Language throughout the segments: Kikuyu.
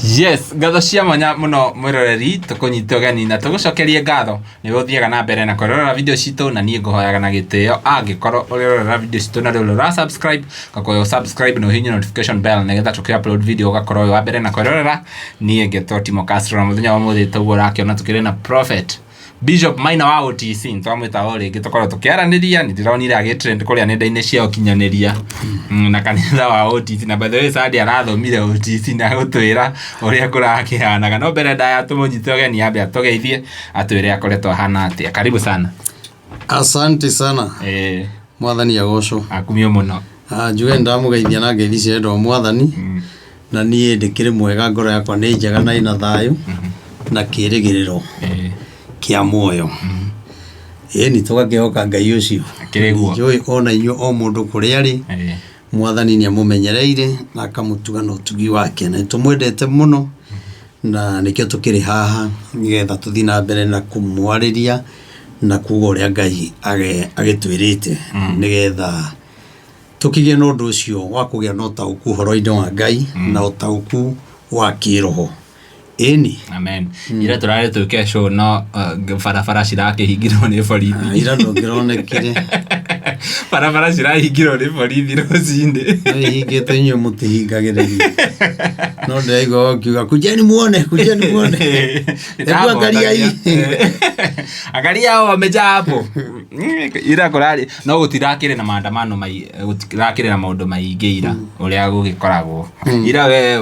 Yes, ngatho cia mwanya muno mwiroreri tukunyite ugeni na tugucokerie ngatho ni uthiaga na mbere na kwirorera video citũ na niĩ ngũhoyaga na gĩtĩo angĩkorwo ũrĩrorera video citũ na rĩu ũra subscribe ngakũhoya subscribe na ũhihinye notification bell nĩgetha tũkĩ upload video ũgakorwo wĩ wa mbere na kwĩrorera. Niĩ ngetwo Timo Castro na mũthenya wa ũmũthĩ toguo ũrakĩona tũkĩrĩ na Prophet Bishop Maina wa OTC twamwĩta o rĩngĩ tũkorwo tũkĩaranĩria. Nĩ ndĩronire agĩtrend kũrĩa nenda-inĩ cia ũkinyanĩria na kanitha wa OTC, na by the way Sunday arathomire OTC na gũtwĩra ũrĩa kũrakĩhanaga. No mbere ndaya tũmũnyite ũgeni ambe atũgeithie, atwĩre akoretwo ahana atĩa. Karibu sana. Asante sana. Mwathani agocwo. Akumio mũno. Ah, njuge nĩ ndamũgeithia na ngeithi cia wendo wa Mwathani, na niĩ ndĩkĩrĩ mwega, ngoro yakwa nĩ njega na ĩna thayũ na kĩrĩgĩrĩro kĩa muoyo. Ĩni tũgakĩhoka Ngai ũcio. Akĩrĩ guo. Njũĩ ona inyuĩ o mũndũ kũrĩa arĩ, Mwathani nĩ amũmenyereire na akamũtuga na ũtugi wake, na nĩ tũmwendete mũno na nĩkĩo tũkĩrĩ haha nĩgetha tũthiĩ na mbere na kũmwarĩria na kuga ũrĩa Ngai agĩtwĩrĩte, nĩgetha tũkĩgĩe na ũndũ ũcio wa kũgĩa na ũtaũku ũhoro-inĩ wa Ngai na ũtaũku wa kĩroho. Ĩni. Amen. Ira tũrarĩ twĩke show no barabara cirakĩhingirwo nĩ borithi. Ira ndũngĩronekire. Barabara cirahingirwo nĩ borithi rũcinĩ. No ihingĩtwo, inyuĩ mũtihingagĩrĩria, no ndĩraigua ũkiuga, "Kujeni muone, kujeni muone, hebu angaliai." Angalia hao wamejaa hapo. Ira kũrarĩ no gũtirakĩrĩ na maandamano mai, gũtirakĩrĩ na maũndũ maingĩ ira ũrĩa gũgĩkoragwo. Ira we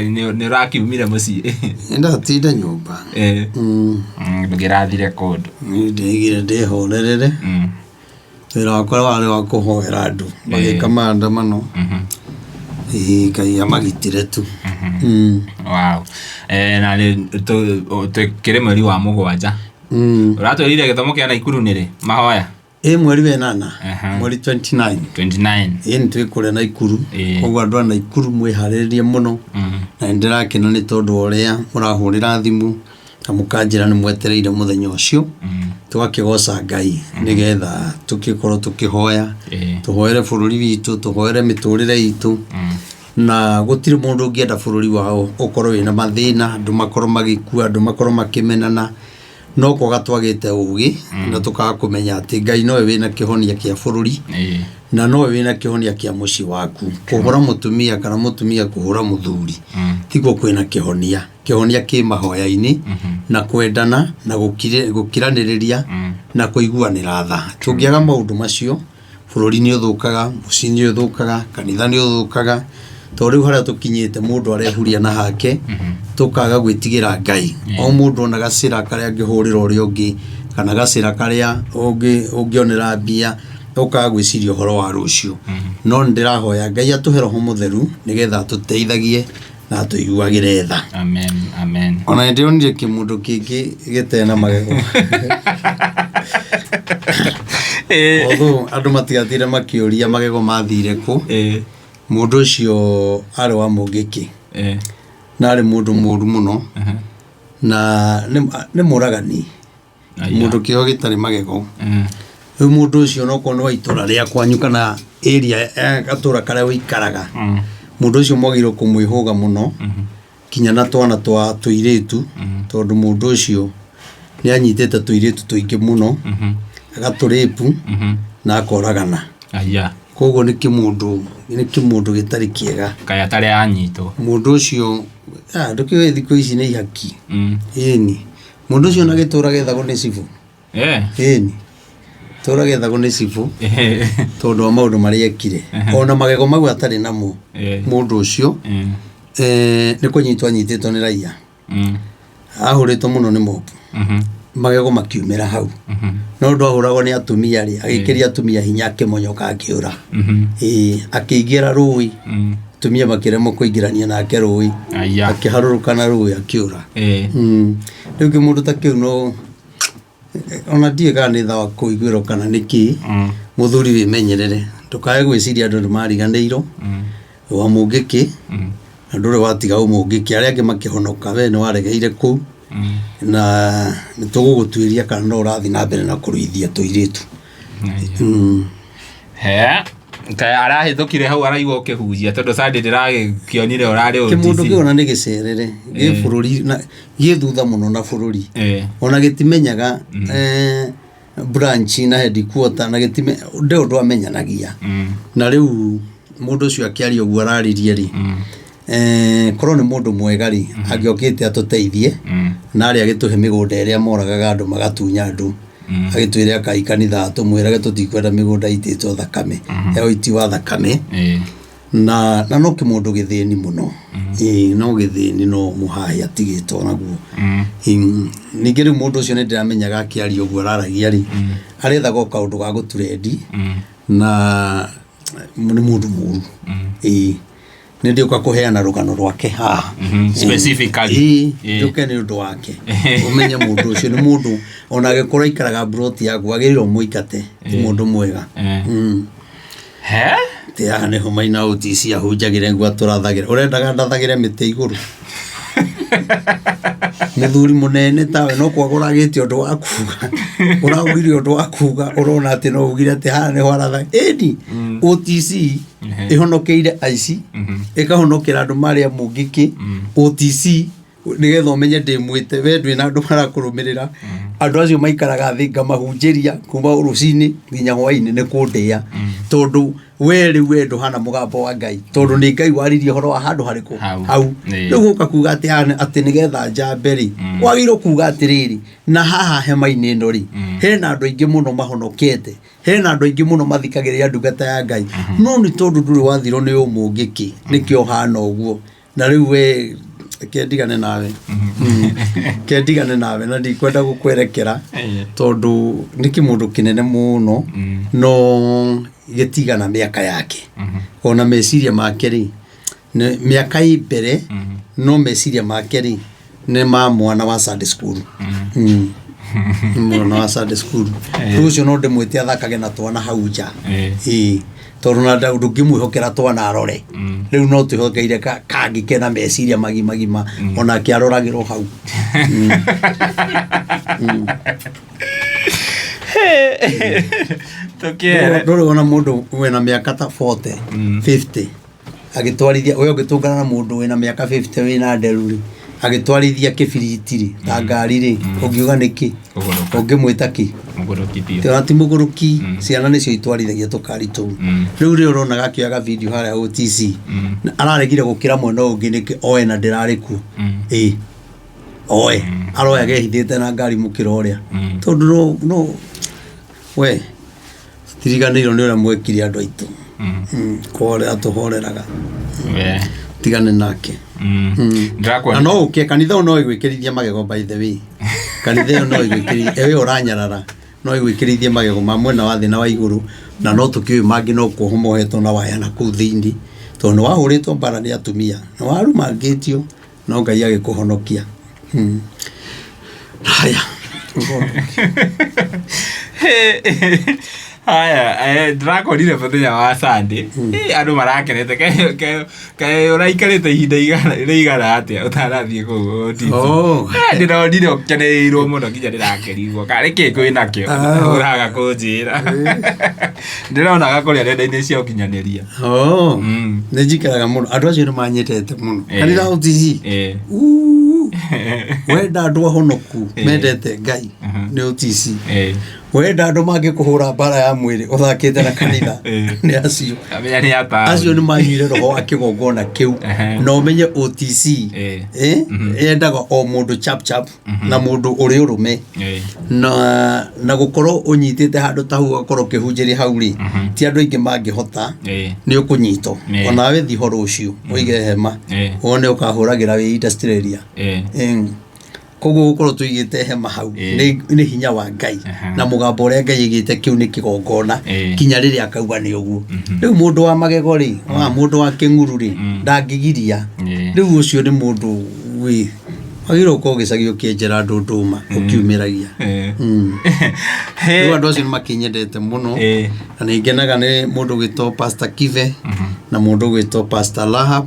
nĩ ũrakiumire mũciĩ? Ndatinda nyũmba. Ndũngĩrathire kũndũ? Niĩ ndĩigire ndĩhorerere. Wĩra wakwa warĩ wa kũhoera andũ magĩka maandamano. Ĩĩ, Ngai amagitĩre tu. Wow. Na nĩ tũkĩrĩ mweri wa 7. Ũratwĩrire gĩthomo kĩa Naikuru nĩ rĩ mahoya? Ĩ, mweri wa 8. Mweri 29. 29. Ĩ, nĩ twĩ kũrĩa Naikuru. Koguo andũ a Naikuru mwĩharĩrĩrie mũno, na nĩ ndĩrakena nĩ tondũ wa ũrĩa mũrahũrĩra thimũ na mũkanjĩra nĩ mwetereire mũthenya ũcio. Tũgakĩgoca Ngai nĩgetha tũgĩkorwo tũkĩhoya, tũhoere bũrũri witũ, tũhoere mĩtũrĩre itũ, na gũtirĩ mũndũ ũngĩenda bũrũri wao ũkorwo wĩna mathĩna, andũ makorwo magĩkua, andũ makorwo makĩmenana. No kwaga twagĩte ũgĩ na tũkaga kũmenya atĩ Ngai nowe wĩna kĩhonia kĩa bũrũri na nowe wĩna kĩhonia kĩa mũciĩ waku. Kũhũra mũtumia kana mũtumia kũhũra mũthuri tiguo kwĩna kĩhonia. Kĩhonia kĩ mahoya-inĩ na kwendana na gũkiranĩrĩria na kũiguanĩra tha. Tũngĩaga maũndũ macio, bũrũri nĩ ũthũkaga, mũciĩ nĩ ũthũkaga, kanitha nĩ ũthũkaga, tondũ rĩu harĩa tũkinyĩte mũndũ arehuria na hake, tũkaga gwĩtigĩra Ngai. O mũndũ ona gacĩra karĩa angĩhũrĩra ũrĩa ũngĩ kana gacĩra karĩa ũngĩonera mbia, ũkaga gwĩciria ũhoro wa rũciũ. No nĩ ndĩrahoya Ngai atũhe roho mũtheru nĩgetha atũteithagie na atũiguagĩre tha. Amen, amen. Ona nĩ ndĩronire kĩmũndũ kĩngĩ gĩtarĩ na magego. Although andũ matigatire makĩũria magego mathire kũ. Mũndũ ũcio arĩ wa Mũngĩkĩ na arĩ mũndũ mũru mũno na nĩ mũragani. Aya. Mũndũ kĩo gĩtarĩ magego. Rĩu mũndũ ũcio onokorwo nĩ wa itũra rĩa kwanyu kana area ya gatũra karĩa ũikaraga, mũndũ ũcio mwagĩrĩirwo kũmwĩhũga mũno, kinya na twana twa tũirĩtu, tondũ mũndũ ũcio nĩ anyitĩte tũirĩtu tũingĩ mũno, agatũrĩpu na akoragana. Aya. Koguo nĩ kĩmũndũ gĩtarĩ kĩega. Kaĩ atarĩ anyitwo? Mũndũ ũcio, ndũkĩũĩ thikũ ici nĩ ihaki. Ĩni mũndũ ũcio na gĩtũra gethagwo nĩ cibũ. Ĩni tũra gethagwo nĩ cibũ tondũ wa maũndũ marĩa ekire, ona magego mau atarĩ namo. Mũndũ ũcio nĩ kũnyitwo anyitĩtwo nĩ raia, ahũrĩtwo mũno nĩ mobu, magego makiumĩra hau. No ũndũ ahũragwo nĩ atumia rĩ, agĩkĩria atumia hinya, akĩmonyoka, akĩũra. Ĩĩ, akĩingĩra rũĩ, atumia makĩremwo kũingĩrania nake rũĩ. Aya. Akĩharũrũka na rũĩ akĩũra. Rĩu kĩmũndũ ta kĩu no ona ndiũĩ kana nĩ tha wa kũiguĩrwo kana nĩ kĩ. Mũthuri, wĩmenyerere, ndũkae gwĩciria andũ nĩ mariganĩirwo wa Mũngĩkĩ na ndũrĩ watiga ũmũngĩkĩ, arĩa angĩ makĩhonoka, we nĩ waregeire kũu na nĩ tũgũgũtuĩria kana no ũrathiĩ na mbere na kũruithia tũirĩtu. He. Kaĩ arahĩtũkire hau araigua ũkĩhunjia tondũ Sunday ndĩragĩkĩonire ũrarĩ Kĩmũndũ OTC. kĩu ona nĩ gĩcerere gĩ bũrũri na gĩ thutha mũno na bũrũri. Ona gĩtimenyaga branch na headquarter na gĩtime ndĩ ũndũ amenyanagia. Na rĩu mũndũ ũcio akĩaria ũguo araririe rĩ, korwo nĩ mũndũ mwega rĩ, angĩokĩte atũteithie na arĩa agĩtũhe mĩgũnda ĩrĩa moragaga andũ magatunya andũ, agĩtwĩre akai kanitha tũmwĩrage tũtikwenda mĩgũnda itĩtwo thakame ya ũiti wa thakame. Na no kĩmũndũ gĩthĩni mũno. Ĩĩ no gĩthĩni no mũhahi atigĩtwo naguo. Ningĩ rĩu mũndũ ũcio nĩ ndĩramenyaga akĩaria ũguo araragia rĩ, arethaga o kaũndũ ga gũturendi na nĩ mũndũ mũru. Ĩĩ nĩ ndĩũka kũheana rũgano rwake haha. Specifically. Ĩĩ njũke nĩ ũndũ wake. Ũmenye mũndũ ũcio nĩ mũndũ ona angĩkorwo aikaraga mburoti yaku wagĩrĩirwo ũmũingate, ti mũndũ mwega. He? Atĩ haha nĩho Maina OTC ahunjagĩra nĩguo atũrathagĩra. Ũrendaga ndathagĩre mĩtĩ igũrũ? Mũthuri mũnene tawe no kwaga ũragĩte ũndũ wa kuga. Ũragire ũndũ wa kuga ũrona atĩ no ugire atĩ haha nĩho aratha. Ĩni OTC ĩhonokeire aici, ĩkahonokera andũ marĩ a mũngĩkĩ. OTC nĩgetha ũmenye ndĩ mwĩte we ndwĩ na andũ marakũrũmĩrĩra. Andũ acio maikaraga thĩ ngamahunjĩria kuma rũcinĩ nginya hwainĩ nĩ kũndĩa. Tondũ we rĩu we ndũhana mũgambo wa Ngai, tondũ nĩ Ngai waririe ũhoro wa handũ harĩkũ? Hau. Hau. Rĩu gũka kuga atĩ haha atĩ nĩgetha njambe rĩ, wagĩrĩirwo kuga atĩrĩrĩ, na haha hema-inĩ ĩno rĩ, hena andũ aingĩ mũno mahonokete, hena andũ aingĩ mũno mathikagĩrĩria ndungata ya Ngai. No nĩ tondũ ndũrĩ wathirwo nĩ ũmũngĩkĩ, nĩkĩo ũhana ũguo. Na rĩu we ke ndigane nawe. Ke ndigane nawe na ndikwenda gũkwerekera tondũ nĩ kĩmũndũ kĩnene mũno no gĩtigana mĩaka yake. Ona meciria make rĩ, mĩaka ĩ mbere no meciria make rĩ nĩ ma mwana wa Sunday school. Mwana wa Sunday school. Rĩu ũcio no ndĩmwĩte athakage na twana hau nja. Ĩĩ. Tondũ na ndũngĩmwĩhokera twana arore. Rĩu no twĩhokeire kangĩ kena meciria magimagima onake aroragĩrwo hau. Tũkĩere. Ndũrĩ wona mũndũ wĩna mĩaka ta 40, 50 agĩtwarithia, we ũngĩtũngana na mũndũ wĩna mĩaka 50 wĩna nderu rĩ, agĩtwarithia kĩbiriti rĩ, ta ngari rĩ, ũngiuga nĩkĩ? Kũgũrũka. Ũngĩmwĩta kĩ? Mũgũrũki biũ. Ona ti mũgũrũki, ciana nĩcio itwarithagia tũkari tũu. Rĩu rĩrĩa ũronaga akĩoyaga video harĩa OTC, araregire gũkĩra mwena ũyũ ũngĩ nĩkĩ oe na ndĩrarĩ kuo. Ĩĩ. Oe. Aroyaga ehithĩte na ngari mũkĩra ũrĩa. Tondũ no we tiriganĩirwo nĩ ũrĩa mwekire andũ aitũ. Kũhorera tũhoreraga. Tigane nake. Ndĩrakuona. Na no ũke kanitha ũyũ no ĩgwĩkĩrithie magego by the way. Kanitha ĩyo no ĩgwĩkĩrithie, ĩyo ũranyarara no ĩgwĩkĩrithie magego ma mwena wa thĩ na wa igũrũ, na no tũkĩũĩ mangĩ no kuohwo mohetwo na waya na kũu thĩinĩ, tondũ nĩ wahũrĩtwo mbara nĩ atumia, nĩ warumangĩtio no Ngai agĩkũhonokia. Haya. Haya, ndĩrakorire mũthenya wa Sunday. Andũ marakenete kaĩ ũraikarĩte ihinda rĩigana atĩa ũtanathiĩ kũu OTC? Ndĩronire ũkenereirwo mũno nginya ndĩrakerirwo. Karĩ kĩ kwĩnakĩo ũraga kũnjĩra. Ndĩronaga kũrĩa nenda-inĩ cia ũkinyanĩria. Nĩ njikaraga mũno. Andũ acio nĩ manyendete mũno. Kanitha OTC. Wenda andũ ahonoku mendete Ngai nĩ OTC. Wenda andũ mangĩkũhũra mbara ya mwĩrĩ ũthakĩte na kanitha nĩ acio. Amenya nĩ ata. Acio nĩ manyuire roho wa kĩgongona kĩu. Na ũmenye OTC yendaga o mũndũ chap chap na mũndũ ũrĩ ũrũme. Na gũkorwo ũnyitĩte handũ ta hau ũgakorwo ũkĩhunjĩria hau rĩ, ti andũ aingĩ mangĩhota, nĩ ũkũnyitwo. Onawe thiĩ ho rũciũ ũige hema, wone ũkahũragĩra wĩ industrial area. Koguo gũkorwo tũigĩte hema hau nĩ hinya wa Ngai na mũgambo ũrĩa Ngai aigĩte kĩu nĩ kĩgongona kinya rĩrĩa akauga nĩ ũguo. Rĩu mũndũ wa magego rĩ, wa mũndũ wa kĩng'uru rĩ, ndangĩgiria. Rĩu ũcio nĩ mũndũ wĩ wagĩrĩirwo gũkorwo gĩcagi ũkĩenjera andũ ndũma ũkiumĩragia. Rĩu andũ acio nĩ makĩnyendete mũno na nĩ ngenaga nĩ mũndũ ũgwĩtwo Pastor Kibe na mũndũ ũgwĩtwo Pastor Lahab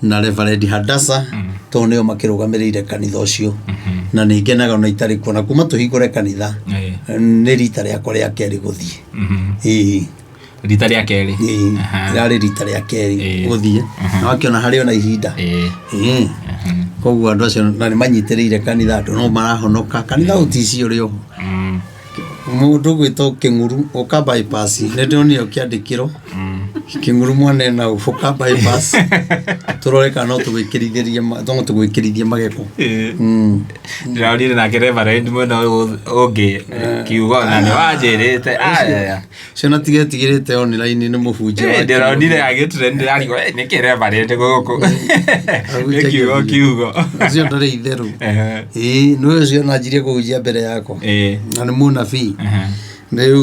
na Reverend Hadasa tondũ nĩo makĩrũgamĩrĩire kanitha ũcio na nĩ ngenaga ona itarĩ kuo na kuma tũhingũre kanitha nĩ rita rĩakwa rĩa kerĩ gũthiĩ. Ĩĩ. Rita rĩa kerĩ. Ĩĩ, rĩrarĩ rita rĩa kerĩ gũthiĩ na wakĩona harĩ ona ihinda. Ĩĩ. Koguo andũ acio na nĩ manyitĩrĩire kanitha, andũ no marahonoka kanitha ũtici ũrĩ oho. Mũndũ gwĩtwo Kĩng'uru ũka bypass, nĩ ndonire ũkĩandĩkĩrwo Kĩng'uru mwanena ũka bypass, tũrore kana no tũgwĩkĩrithĩrie no tũgwĩkĩrithie magego. Ndĩraonire nake Reverend mwena ũyũ ũngĩ kiugo na nĩ wanjĩrĩte aya. Ciana tigetigĩrĩte online nĩ mũbunjia wa Ndĩronire agĩtrend, ndĩrarigwo, "Eh, nĩkĩ Reverend gũkũ nĩ kiugo kiugo?" Ũcio ndarĩ itherũ. Ĩĩ, nĩwe ũcio nanjirie kũhunjia mbere yakwa na nĩ mũnabii. Rĩu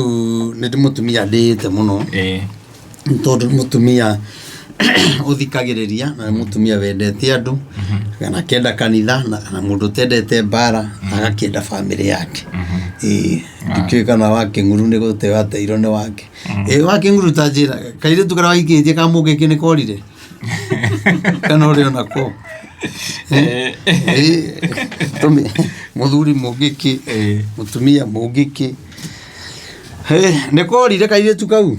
nĩ ndĩ mũtumia ndĩĩte mũno nĩ tondũ nĩ mũtumia ũthikagĩrĩria na nĩ mũtumia wendete andũ na akenda kanitha na mũndũ ũtendete mbara na agakĩenda bamĩrĩ yake. Ĩĩ, ndikĩũĩ kana wa Kĩng'uru nĩ gũte wateirwo nĩ wake. Ĩĩ, wa Kĩng'uru ta njĩra kairĩtu karĩa wahikĩtie ka mũgĩkĩ nĩ korire kana ũrĩ onako? Ĩĩ, mũthuri mũgĩkĩ, mũtumia mũgĩkĩ. Nĩ korire kairĩtu kau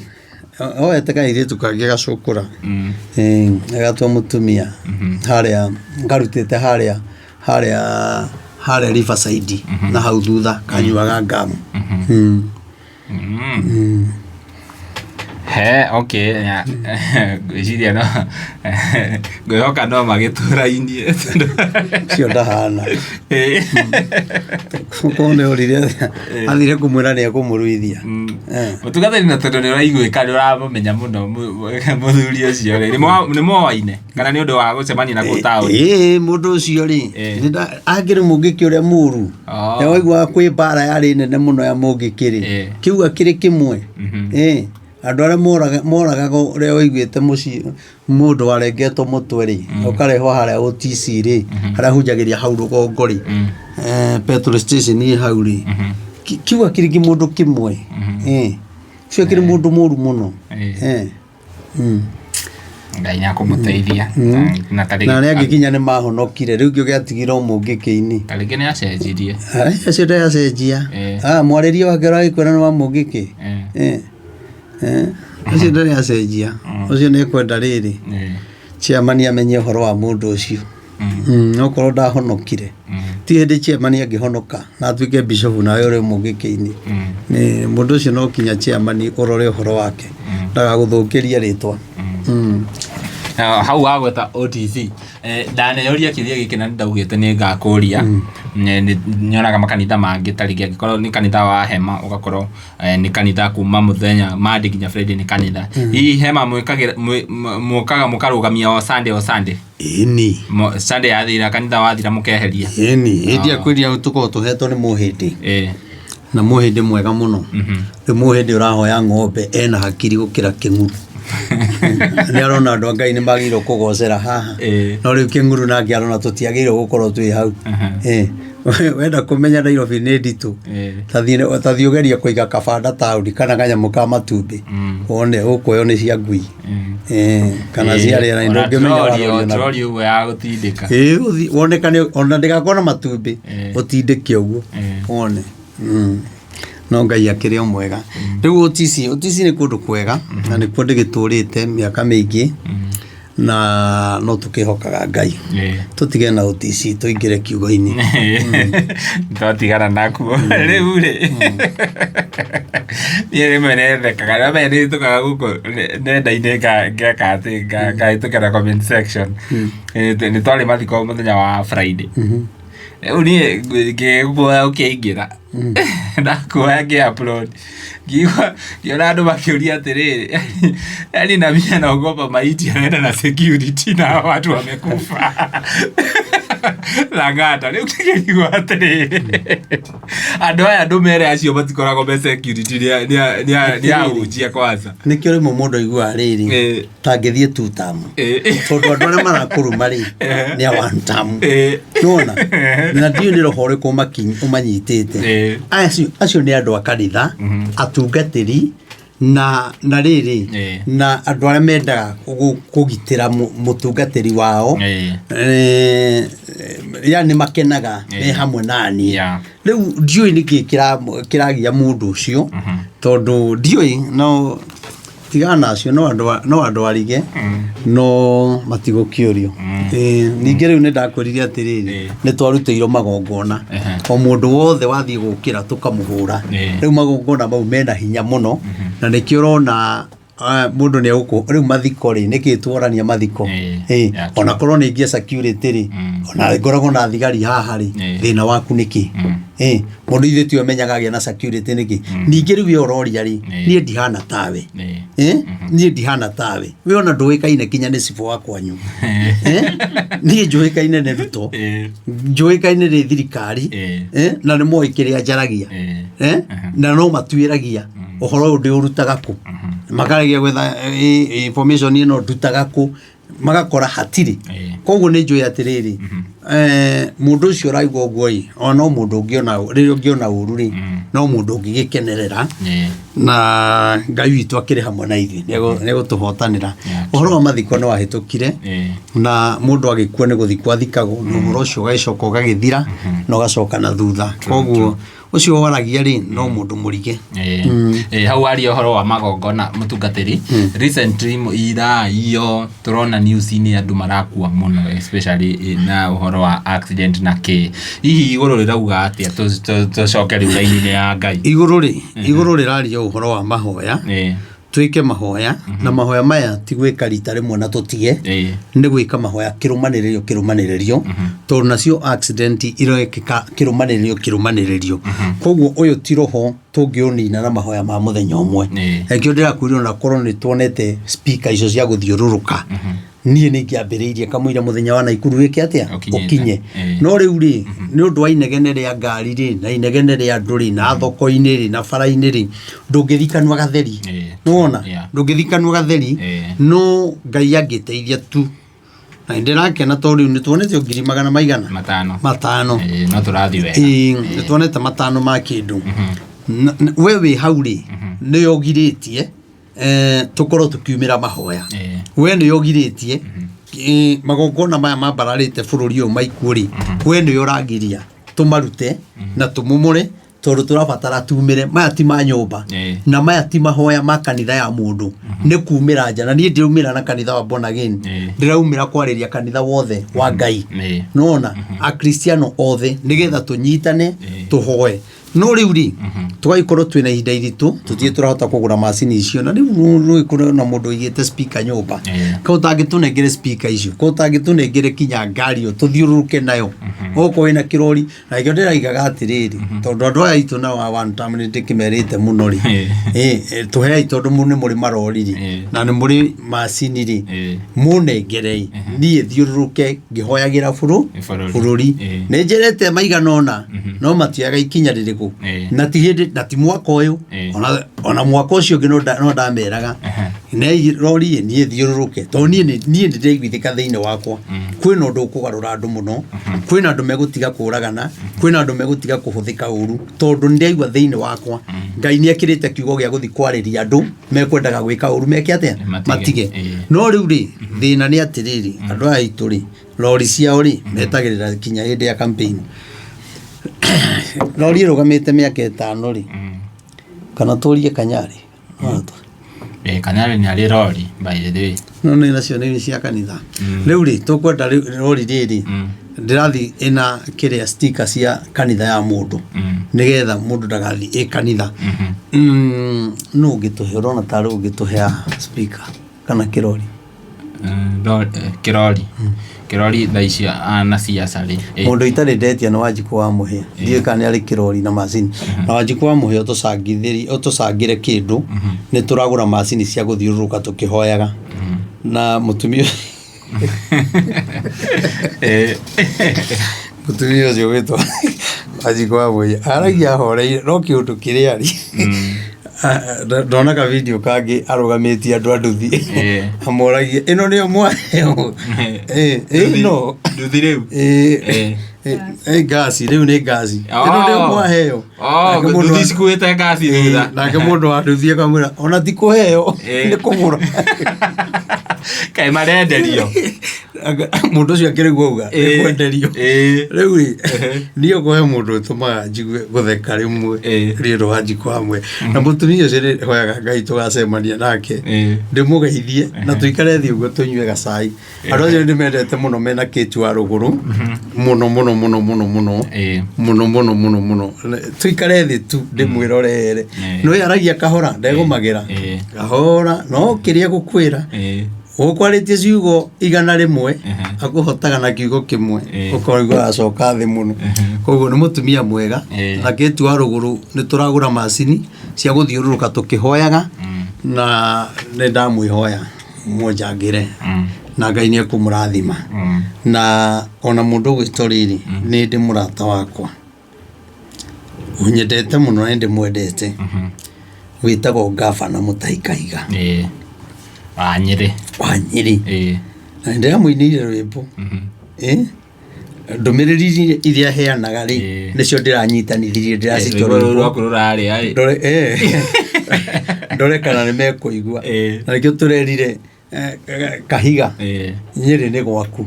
oete kairĩtu kangĩ gacũkũra. Ĩĩ, agatua mũtumia harĩa ngarutĩte harĩa Riverside na hau thutha kanyuaga ngamu. He, okay, ya, ngwĩciria no ngwĩhoka no magĩtũrainie tondũ Ũcio ndahana. Okorwo nĩ orire athire kũmwĩra nĩ ekũmũruithia. Mũtungatĩri, na tondũ nĩ ũraiguĩka nĩ ũramũmenya mũno mũthuri ũcio rĩ, nĩ moaine kana nĩ ũndũ wa gũcemania na kũu taũni? Ĩĩ, mũndũ ũcio rĩ, angĩrĩ mũngĩkĩ ũrĩa mũru. Nĩ waiguaga kwĩ mbara yarĩ nene mũno ya mũngĩkĩ rĩ, kĩu akĩrĩ kĩmwe. Ĩĩ, andũ arĩa moragaga ũrĩa waiguĩte mũciĩ mũndũ warengetwo mũtwe rĩ, ũkarehwo harĩa OTC rĩ, harĩa hunjagĩria hau rũgongo rĩ, petrol station ĩ hau rĩ, kĩu akĩrĩ kĩmũndũ kĩmwe. Ĩĩ, ũcio akĩrĩ mũndũ mũru mũno. Ngai nĩ akũmũteithia na ta Na arĩa angĩ nginya nĩ mahonokire, rĩu kĩo gĩatigire o mũngĩkĩ-inĩ. Ta rĩngĩ nĩ acenjirie. Acio ndacenjia. Mwarĩrie wake ũragĩkwĩra nĩ wa mũngĩkĩ. Ũcio ndarĩ acenjia, ũcio nĩ ekwenda rĩrĩ chairman amenye ũhoro wa mũndũ ũcio. Okorwo ndahonokire, ti hĩndĩ chairman angĩhonoka na atuĩke bishop nawe ũrĩ mũngĩkĩ-inĩ. Nĩ mũndũ ũcio no kinya chairman ũrore ũhoro wake ndagagũthũkĩrie rĩtwa. Na hau wagweta OTC, ndaneyũria kĩũria gĩkĩ na nĩndaugĩte nĩ ngakũria. Nyonaga makanitha mangĩ ta rĩngĩ angĩkorwo nĩ kanitha wa hema, ũgakorwo nĩ kanitha kuma mũthenya Monday nginya Friday nĩ kanitha. Hihi hema mwĩkagĩra mũkaga mũkarũgamia o Sunday o Sunday? Ĩni. Sunday yathira, kanitha wathira, mũkeheria? Ĩni, hĩndĩ ya kwĩria tũkoragwo tũhetwo nĩ mũhĩndĩ na mũhĩndĩ mwega mũno. Rĩu mũhĩndĩ ũrahoya ng'ombe ena hakiri gũkĩra kĩng'uru. Nĩ arona andũ a Ngai nĩ magĩrĩirwo kũgocera haha. No rĩu kĩng'uru nake arona tũtiagĩrĩirwo gũkorwo twĩ hau. Wenda kũmenya Nairobi nĩ nditũ, ta thiĩ ũgerie kũiga kabanda taũni kana kanyamũ ka matumbĩ, wone ũkuoywo nĩ cia ngui. Kana cia rĩera-inĩ, Ona ndũngĩmenya troli, warorio o na troli ũguo ya gũtindĩka. Ĩĩ, wonekane ona ndĩgakorwo na matumbĩ, ũtindĩke ũguo wone. No Ngai akĩrĩ o mwega. Rĩu OTC, OTC nĩ kũndũ kwega na nĩkuo ndĩgĩtũrĩte mĩaka mĩingĩ na no tũkĩhokaga Ngai. Tũtige na OTC tũingĩre kiugo-inĩ. Twatigana nakuo rĩu rĩ, niĩ rĩmwe nĩthekaga namenya nĩ hĩtũkaga gũkũ nenda-inĩ ngeka atĩ ngahĩtũkĩra comment section. Nĩ twarĩ mathiko mũthenya wa Friday. Rĩu niĩ ngĩguoya ũkĩingĩra ndakuoya ngĩ upload, ngĩigua ngĩona andũ makĩũria atĩrĩrĩ, yani na mimi anaogopa maiti, anaenda na security na hawa watu wamekufa Lang'ata. Rĩu ngĩkĩrigwo atĩrĩrĩ, andũ aya ndũmere acio matikoragwo me security nĩ ahunjia kwanza. Nĩkĩo rĩmwe mũndũ aiguaga rĩrĩ tangĩthiĩ two term, tondũ andũ arĩa marakũruma rĩ nĩ a one term. Nĩwona na ndiũĩ nĩ roho ũrĩkũ ũmanyitĩte. Acio nĩ andũ a kanitha, atungatĩri na rĩrĩ na andũ arĩa mendaga kũgitĩra mũtungatĩri wao. Yani makenaga me hamwe naniĩ. Rĩu ndiũĩ nĩkĩ kĩragia mũndũ ũcio, tondũ ndiũĩ no Tigana nacio, no no andũ arige no matigũkĩũrio. Ningĩ rĩu nĩ ndakwĩrire atĩrĩrĩ, nĩ twarutĩirwo magongona, o mũndũ wothe wathiĩ gũkĩra tũkamũhũra. Rĩu magongona mau mena hinya mũno, na nĩkĩo ũrona mũndũ nĩ egũkũ rĩu mathiko rĩ, nĩkĩ tworania mathiko? Ona korwo nĩ ngia security rĩ, ona ngoragwo na thigari haha rĩ, thĩna waku nĩkĩ? Mũndũ ithuĩ tiwe menyaga agĩa na security nĩkĩ. Ningĩ rĩu we ũroria rĩ, niĩ ndihana tawe. Niĩ ndihana tawe, we ona ndũĩkaine kinya nĩ cibũ wa kwanyu. Niĩ njũĩkaine nĩ Ruto, njũĩkaine nĩ thirikari, na nĩ moĩ kĩrĩa njaragia. Na no matuĩragia ũhoro ũyũ ndĩũrutaga kũ, makaragia gwetha information ĩno ndutaga kũ, magakora hatirĩ. Koguo nĩ njũĩ atĩrĩrĩ, mũndũ ũcio ũraigua ũguo ĩ, ona no mũndũ ũngĩona rĩrĩa ũngĩona ũru rĩ, no mũndũ ũngĩgĩkenerera. Na Ngai witũ akĩrĩ hamwe na ithuĩ, nĩegũtũhotanĩra. Ũhoro wa mathiko nĩ wahĩtũkire, na mũndũ agĩkua nĩ gũthikwo athikagwo, na ũhoro ũcio ũgagĩcoka ũgagĩthira na ũgacoka na thutha. Koguo ũcio waragia rĩ, no mũndũ mũrige. Hau waria ũhoro wa magongona, mũtungatĩri, recently ira iyo tũrona news-inĩ andũ marakua mũno, especially na ũhoro wa accident na kĩ. Hihi igũrũ rĩrauga atĩa? Tũcoke rĩu raini-inĩ ya Ngai. Igũrũ rĩ, igũrũ rĩraria ũhoro wa mahoya. Twĩke mahoya, na mahoya maya ti gwĩka rita rĩmwe na tũtige, nĩ gwĩka mahoya kĩrũmanĩrĩrio kĩrũmanĩrĩrio, tondũ nacio accident irekĩka kĩrũmanĩrĩrio kĩrũmanĩrĩrio. Koguo ũyũ ti roho tũngĩũnina na mahoya ma mũthenya ũmwe. Nakĩo ndĩrakwĩra, ona korwo nĩ tuonete speaker icio cia gũthiũrũrũka, niĩ nĩ ingĩambĩrĩirie kamũira mũthenya wa Naikuru wĩke atĩa? Ũkinyĩte. Ũkinye. No rĩu rĩ, nĩ ũndũ wa inegene rĩa ngari rĩ, na inegene rĩa andũ rĩ, na thoko-inĩ rĩ, na bara-inĩ rĩ, ndũngĩthi kanua gatheri. Nĩwona? Ndũngĩthi kanua gatheri. No Ngai angĩteithia tu, na nĩndĩrakena tondũ rĩu nĩtuonete ngiri magana maigana? 500. 500. No tũrathiĩ wega. Nĩtuonete 500 ma kĩndũ. We wĩ hau rĩ, nĩyo ũgirĩtie tũkorwo tũkiumĩra mahoya. We nĩyo ũgirĩtie magongona maya mambararĩte bũrũri ũyũ maikuo rĩ, we nĩyo ũragiria tũmarute na tũmomore, tondũ tũrabatara tumĩre. Maya ti ma nyũmba, na maya ti mahoya ma kanitha ya mũndũ, nĩ kumĩra nja. Na niĩ ndĩraumĩra na kanitha wa Born Again, ndĩraumĩra kwarĩria kanitha wothe wa Ngai, nona akristiano othe, nĩgetha tũnyitane, tũhoe. No rĩu rĩ, tũgagĩkorwo twĩna ihinda iritũ, tũtirĩ tũrahota kũgũra macini icio. Na rĩu nĩ kũrĩ na mũndũ ũigĩte speaker nyũmba, ko ũtangĩtũnengere speaker icio, ko ũtangĩtũnengere kinya ngari ĩyo tũthiũrũrũke nayo, okorwo wĩna kĩrori. Na nĩkĩo ndĩraigaga atĩrĩrĩ, tondũ andũ aya aitũ nao a one term nĩ ndĩkĩmerĩte mũno rĩ, tũhei, tondũ nĩ mũrĩ marori rĩ, na nĩ mũrĩ macini rĩ, mũnengerei niĩ thiũrũrũke ngĩhoyagĩra Bũrũri. bũrũri. Nĩ njĩrĩte maigana ũna, no matioyaga ikinya rĩrĩkũ. Na ti hĩndĩ na ti mwaka ũyũ, ona mwaka ũcio ũngĩ no ndameraga, nei rori ĩ, niĩ thiũrũrũke, tondũ niĩ nĩ ndĩraiguithĩka thĩinĩ wakwa kwĩna ũndũ ũkũgarũra andũ mũno, kwĩna andũ megũtiga kũragana, kwĩna andũ megũtiga kũhũthĩka ũru, tondũ nĩ ndĩraigua thĩinĩ wakwa Ngai nĩ ekĩrĩte kiugo gĩa gũthiĩ kwarĩria andũ mekwendaga gwĩka ũru meke atĩa? Matige. Matige. No rĩu rĩ, thĩna nĩ atĩrĩrĩ, andũ aya aitũ rĩ, rori ciao rĩ, metagĩrĩra kinya hĩndĩ ya campaign. Rori ĩrũgamĩte mĩaka 5 rĩ, kana tũrie Kanyarĩ? Kanyarĩ nĩ arĩ rori, by the way. No nĩ nacio nĩ cia kanitha. Rĩu rĩ, tũkwenda rĩu rori rĩrĩ ndĩrathiĩ ĩna kĩrĩa sticker cia kanitha ya mũndũ, nĩgetha mũndũ ndagathiĩ ĩ kanitha. Nũ ũngĩtũhe, ũrona tarĩ ũngĩtũhe speaker kana kĩrori? Kĩrori thaa ici ana ciaca rĩ. Mũndũ itarĩ ndetia nĩ Wanjikũ wa Mũhĩa. Ndiũĩ kana nĩ arĩ kĩrori na macini. Na Wanjikũ wa Mũhĩa ũtũcangĩre kĩndũ, nĩ tũragũra macini cia gũthiũrũrũka tũkĩhoyaga. Na mũtumia mũtumia ũcio wĩtwo Wanjikũ wa Mũhĩa aragia ahoreire, no kĩũndũ kĩrĩa arĩ ndona ka video kangĩ arũgamĩtie andũ a nduthi, amoragia ĩno nĩyo mwaheo? Ĩno Nduthi rĩu. Ngasi rĩu nĩ ngasi, ĩno nĩyo mwaheo? Nake mũndũ Nduthi cikuĩte ngasi thutha. Nake mũndũ wa nduthi akamwĩra ona ti kũheo, nĩ kũgũra. Kaĩ marenderio. Mũndũ ũcio akĩrĩguo auga Ĩĩ. kwenderio. Ĩĩ. Rĩu rĩ, niĩ okorwo he mũndũ ũtũmaga njigue gũtheka rĩmwe, Ĩĩ. nĩ ũndũ wa njiko hamwe na mũtumia ũcio, nĩ hoyaga Ngai tũgacemania nake, ndĩmũgeithie na tũikare thĩ ũguo tũnyue gacai. Andũ acio nĩ mendete mũno, mena kĩtu wa rũgũrũ mũno mũno mũno mũno mũno, mũno mũno mũno mũno. Tũikare thĩ tu ndĩmwĩrorere. Nĩ aragia kahora, ndegũmagĩra, kahora, no kĩrĩa gũkwĩra, ũkwarĩtie ciugo 100, akũhotaga na kiugo kĩmwe, ũkaigua acoka thĩ mũno. Koguo nĩ mũtumia mwega. Na kĩtu wa rũgũrũ, nĩ tũragũra macini cia gũthiũrũrũka tũkĩhoyaga, na nĩ ndamwĩhoya mũnjangĩre, na Ngai nĩ ekũmũrathima. Na ona mũndũ ũgwĩtwo rĩrĩ, nĩ ndĩ mũrata wakwa ũnyendete mũno na nĩ ndĩmwendete, wĩtagwo Ngabana Mũtahi Kahiga. Wa Nyĩrĩ. Wa Nyĩrĩ. Na nĩ ndĩramũinĩire rwĩmbo. Ndũmĩrĩri iria heanaga rĩ, nĩcio ndĩranyitanithirie, ndĩracitua Rwĩmbo rũu rwĩmbo. rwaku rũrarĩa ĩ. Ndore ndore kana nĩ mekũigua. Na nĩkĩo tũrerire Kahiga, Nyĩrĩ nĩ gwaku,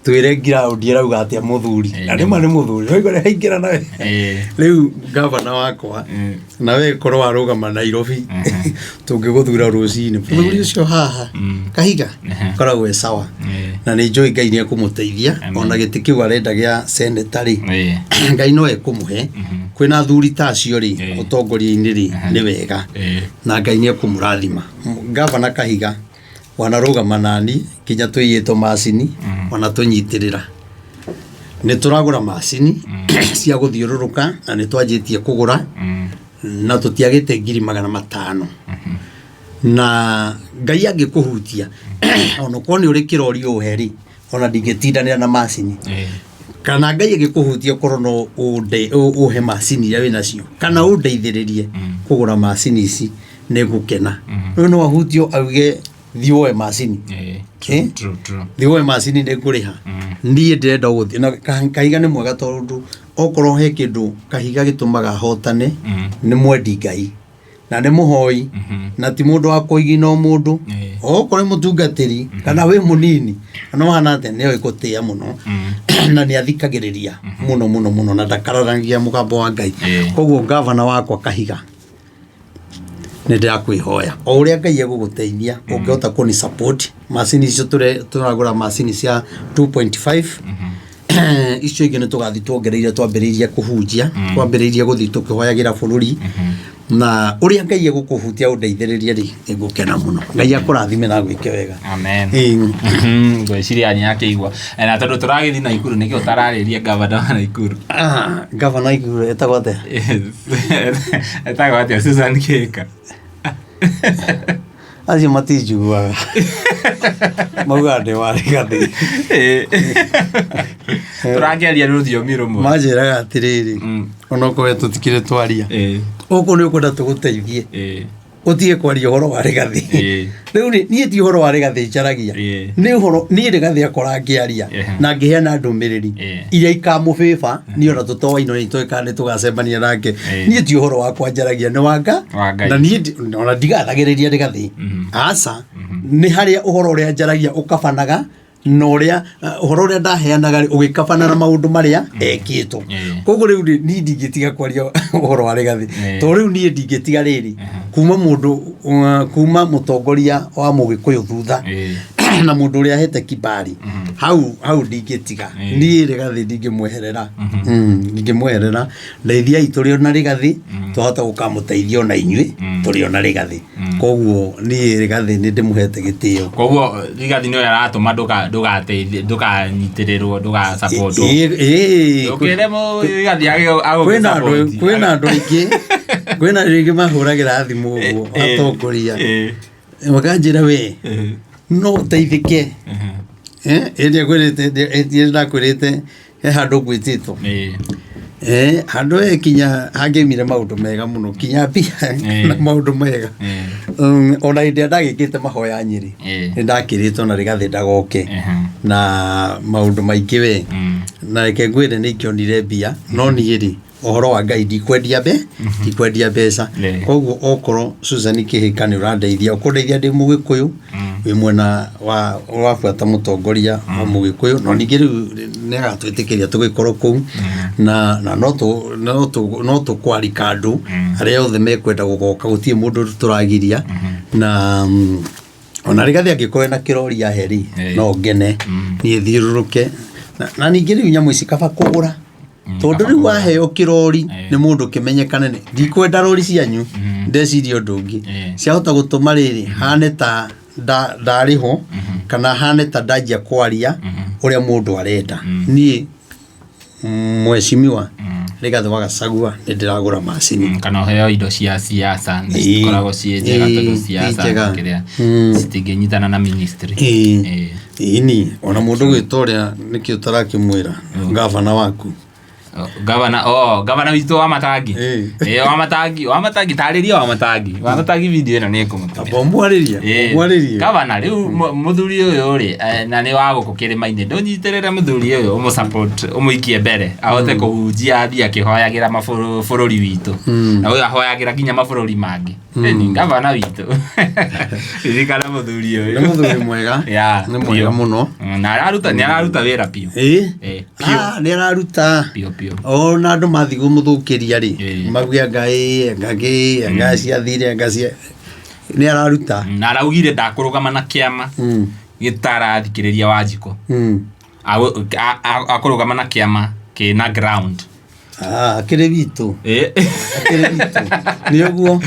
twĩre ngiraũndi ĩrauga atĩa mũthuri. Na nĩma nĩ mũthuri, waigua nĩ haingĩra nawe. Rĩu gavana wakwa, na we korwo warũgama Nairobi, tũngĩgũthura rũcinĩ. Mũthuri ũcio haha, Kahiga, koragwo e sawa. Na nĩ njũĩ Ngai nĩ ekũmũteithia. Ona gĩtĩ kĩu arenda gĩa seneta rĩ, Ngai no ekũmũhe. Kwĩna athuri ta acio rĩ, ũtongoria-inĩ rĩ, nĩ wega, na Ngai nĩ ekũmũrathima. Gavana Kahiga, wanarũgama nani nginya tũiyĩtwo macini, ona tũnyitĩrĩra. Nĩ tũragũra macini cia gũthiũrũrũka, na nĩ twanjĩtie kũgũra, na tũtiagĩte 500,000. Na Ngai angĩkũhutia, ona ũkorwo nĩ ũrĩ kĩrori ũhe rĩ, ona ndingĩtindanĩra na macini. Kana Ngai agĩkũhutia, ũkorwo no ũhe macini iria wĩnacio, kana ũndeithĩrĩrie kũgũra macini ici, nĩ ngũkena. Rĩu no ahutio auge, "Thiĩ woe macini." True, true, true. "Thiĩ woe macini, nĩ ngũrĩha." Niĩ ndĩrenda gũthiĩ na Kahiga nĩ mwega, tondũ okorwo he kĩndũ Kahiga gĩtũmaga hotane, nĩ mwendi Ngai na nĩ mũhoi, na ti mũndũ wa kũigina o mũndũ. Okorwo nĩ mũtungatĩri kana wĩ mũnini kana ũhana atĩa, nĩ oĩ gũtĩa mũno, na nĩ athikagĩrĩria mũno mũno mũno, na ndakararagia mũgambo wa Ngai. Koguo gavana wakwa Kahiga, nĩ ndĩrakwĩhoya, o ũrĩa Ngai egũgũteithia, ũngĩhota kũni support macini icio tũragũra, macini cia 2.5. Icio ingĩ nĩ tũgathiĩ tuongereire. Twambĩrĩirie kũhunjia, twambĩrĩirie gũthiĩ tũkĩhoyagĩra bũrũri, na ũrĩa Ngai egũkũhutia ũndeithĩrĩrie rĩ, nĩ ngũkena mũno. Ngai akũrathime na agwĩke wega. Amen. Ngwĩciria nĩ akĩigua. Na tondũ tũragĩthiĩ Naikuru, nĩkĩ ũtararĩria gavana wa Naikuru? Ah, gavana Naikuru etagwo atĩa? Etagwo atĩa? Susan Kĩka. Acio matinjiguaga, maugaga ndĩ wa Rigathĩ. Tũrakĩaria rũthiomi rũmwe. Manjĩraga atĩrĩrĩ, onokorwo we tũtikĩrĩ twaria, ũkũ nĩ ũkwenda tũgũteithie ũtige kwaria ũhoro wa Rigathĩ. Rĩu rĩ, niĩ ti ũhoro wa Rigathĩ njaragia, nĩ ũhoro niĩ Rigathĩ akora ngĩaria na ngĩheana ndũmĩrĩri iria ikamũbĩba. Niĩ ona tũtoaino nĩ tũĩ kana nĩ tũgacemania nake. Niĩ ti ũhoro wakwa njaragia, nĩ wanga Wa Ngai. Na niĩ ona ndigathagĩrĩria Rigathĩ, aca. Nĩ harĩa ũhoro ũrĩa njaragia ũkabanaga na ũrĩa ũhoro ũrĩa ndaheanaga rĩ, ũgĩkabana na maũndũ marĩa ekĩtwo. Koguo rĩu rĩ, niĩ ndingĩtiga kwaria ũhoro wa Rigathĩ, tondũ rĩu niĩ ndingĩtiga rĩrĩ kuma mũndũ kuma mũtongoria wa mũgĩkũyũ thutha na mũndũ ũrĩa ahete kibali hau hau, ndingĩtiga. Niĩ Rigathĩ ndingĩmweherera, ndingĩmweherera. Ndeithiai tũrĩ ona Rigathĩ, twahota gũkamũteithia ona inyuĩ tũrĩ ona Rigathĩ. Koguo niĩ Rigathĩ nĩ ndĩmũhete gĩtĩo. Koguo Rigathi nĩwe aratũma ndũgateithie, ndũkanyitĩrĩrwo, ndũgasapotwo? Ĩĩ. Ndũkĩre Rigathi Kwĩna andũ agũgĩsapoti. Kwĩna andũ aingĩ, kwĩna andũ aingĩ mahũragĩra thimũ ũguo, atongoria, makanjĩra, "We no ũteithĩke." Ĩrĩa kwĩrĩte, ĩrĩa ndakwĩrĩte, he handũ ngwĩtĩtwo. Handũ he kinya hangĩaumire maũndũ mega mũno, kinya mbia na maũndũ mega. Ona hĩndĩ ĩrĩa ndagĩkĩte mahoya Nyĩrĩ, nĩ ndakĩrĩtwo na Rĩgathĩ ndagoke na maũndũ maingĩ we. Na reke ngwĩre, nĩ ingĩonire mbia, no niĩ rĩ, ũhoro wa Ngai ndikwendia ndikwendia mbeca. Koguo okorwo Susan Kĩhĩka nĩ ũrandeithia, ũkũndeithia ndĩ mũgĩkũyũ. Wĩ mwena wa ũrabuata mũtongoria wa Mũgĩkũyũ, no ningĩ rĩu nĩ agatwĩtĩkĩria tũgĩkorwo kũu na no tũkwarika andũ arĩa othe mekwenda gũgoka, gũtirĩ mũndũ tũragiria. Na ona Rigathĩ angĩkorwo ena kĩrori ahe rĩ, no ngene niĩ thiũrũrũke. Na ningĩ rĩu nyamũ ici kaba kũgũra, tondũ rĩu waheo kĩrori nĩ mũndũ kĩmenyekane nĩ ndikwenda rori cianyu, ndeciria ũndũ ũngĩ ciahota gũtũma rĩrĩ hane ta ndarĩ ho kana hane ta ndanjia kwaria ũrĩa mũndũ arenda. Niĩ mheshimiwa Rigathĩ wa Gachagua nĩ ndĩragũra macini. Kana ũheo indo cia siasa nĩ citikoragwo ciĩ njega, tondũ siasa njega. kĩrĩa citingĩnyitana na ministry. Ĩni ona mũndũ gwĩta ũrĩa nĩkĩ ũtarakĩmwĩra gavana waku? Oh, gavana, oh, gavana witũ wa Matangi. Wa Matangi, wa Matangi, tarĩria wa Matangi, wa Matangi, video ĩno nĩ ĩkũmũtũmĩra. Amba ũmwarĩrie. Ũmwarĩrie. Gavana rĩu mũthuri ũyũ rĩ, na nĩ wa gũkũ kĩrĩma-inĩ, ndũnyitĩrĩre mũthuri ũyũ, ũmũ-support, ũmũikie mbere ahote kũhunjia, athiĩ akĩhoyagĩra bũrũri witũ, na ũyũ ahoyagĩra nginya mabũrũri mangĩ. Ĩni gavana witũ, ririkana mũthuri ũyũ. Nĩ mũthuri mwega. Nĩ mwega Biũ. mũno. Na araruta, nĩ araruta wĩra biũ. Biũ. Ah, nĩ araruta biũ biũ. Ona andũ mathiĩ kũmũthũkĩria rĩ, mauge anga ĩ anga kĩ anga ciathire anga cia nĩ araruta. Na araugire ndakũrũgama na kĩama gĩtarathikĩrĩria Wanjikũ. Akũrũgama na kĩama kĩna ground. Ah, akĩrĩ witũ. Akĩrĩ witũ, nĩ ũguo.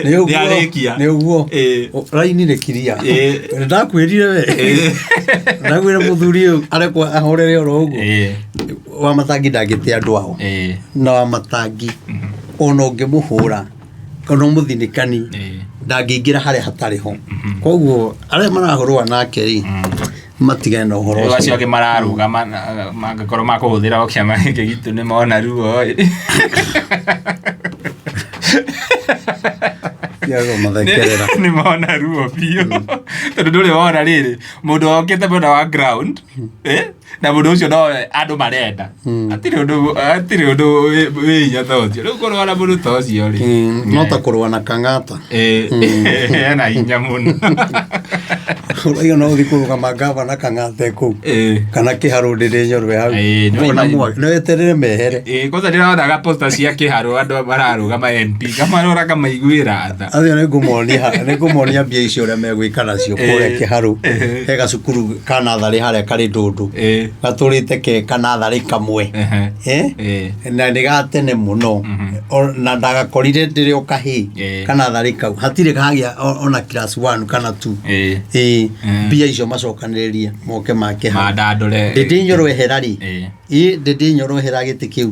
Nĩ ũguo. Nĩarĩkia. Nĩ ũguo. Raini nĩ kiria. Ndakwĩrire we, ndakwĩra mũthuri ũyũ arekwo ahorere oro ũguo. Wa Matangi ndangĩte andũ ao. Na wa Matangi ona ũngĩmũhũra kana ũmũthinĩkani, ndangĩingĩra harĩa hatarĩ ho. Koguo arĩa marahũrũa nake rĩ, matigane na ũhoro Rĩu acio ũcio. angĩ mararũgama mangĩkorwo makũhũthĩra o kĩama gĩkĩ gitũ nĩ mona ruo ĩ. Tiago mathekerera. Nĩ mona ruo biũ, tondũ ndũrĩ wona rĩrĩ mũndũ wokĩte mwena wa ground, na mũndũ ũcio nowe andũ marenda. Hatirĩ ũndũ wĩ hinya ta ũcio. Rĩu kũrũa na mũndũ ta ũcio rĩ, No ta kũrũa na Kang'ata. Ena hinya mũno. Ũraiga no ũthiĩ kũrũgama gavana Kang'ata e kũu kana Kĩharũ ndĩrĩ nyorwe hau. Nĩ Wona nĩ weterere mehere. Kwanza ndĩronaga poster cia Kĩharũ, andũ mararũgama MP, kamarora kamaiguĩra tha. Acio nĩ ngũmonia mbia icio ũrĩa megwĩka nacio kũrĩa Kĩharũ. He gacukuru ka natharĩ harĩa karĩ ndũndũ, gatũrĩte ke kanatharĩ kamwe. Eh? Na nĩ ga tene mũno. Na ndagakorire ndĩrĩ o kahĩĩ. Kanatharĩ kau hatirĩ kagĩa ona class 1 kana 2. Ĩĩ, mbia icio macokanĩrĩrie moke make hau. Mandandũre. Ndĩndĩ Nyoro ehera rĩ, ĩ Ndĩndĩ Nyoro ehera gĩtĩ kĩu,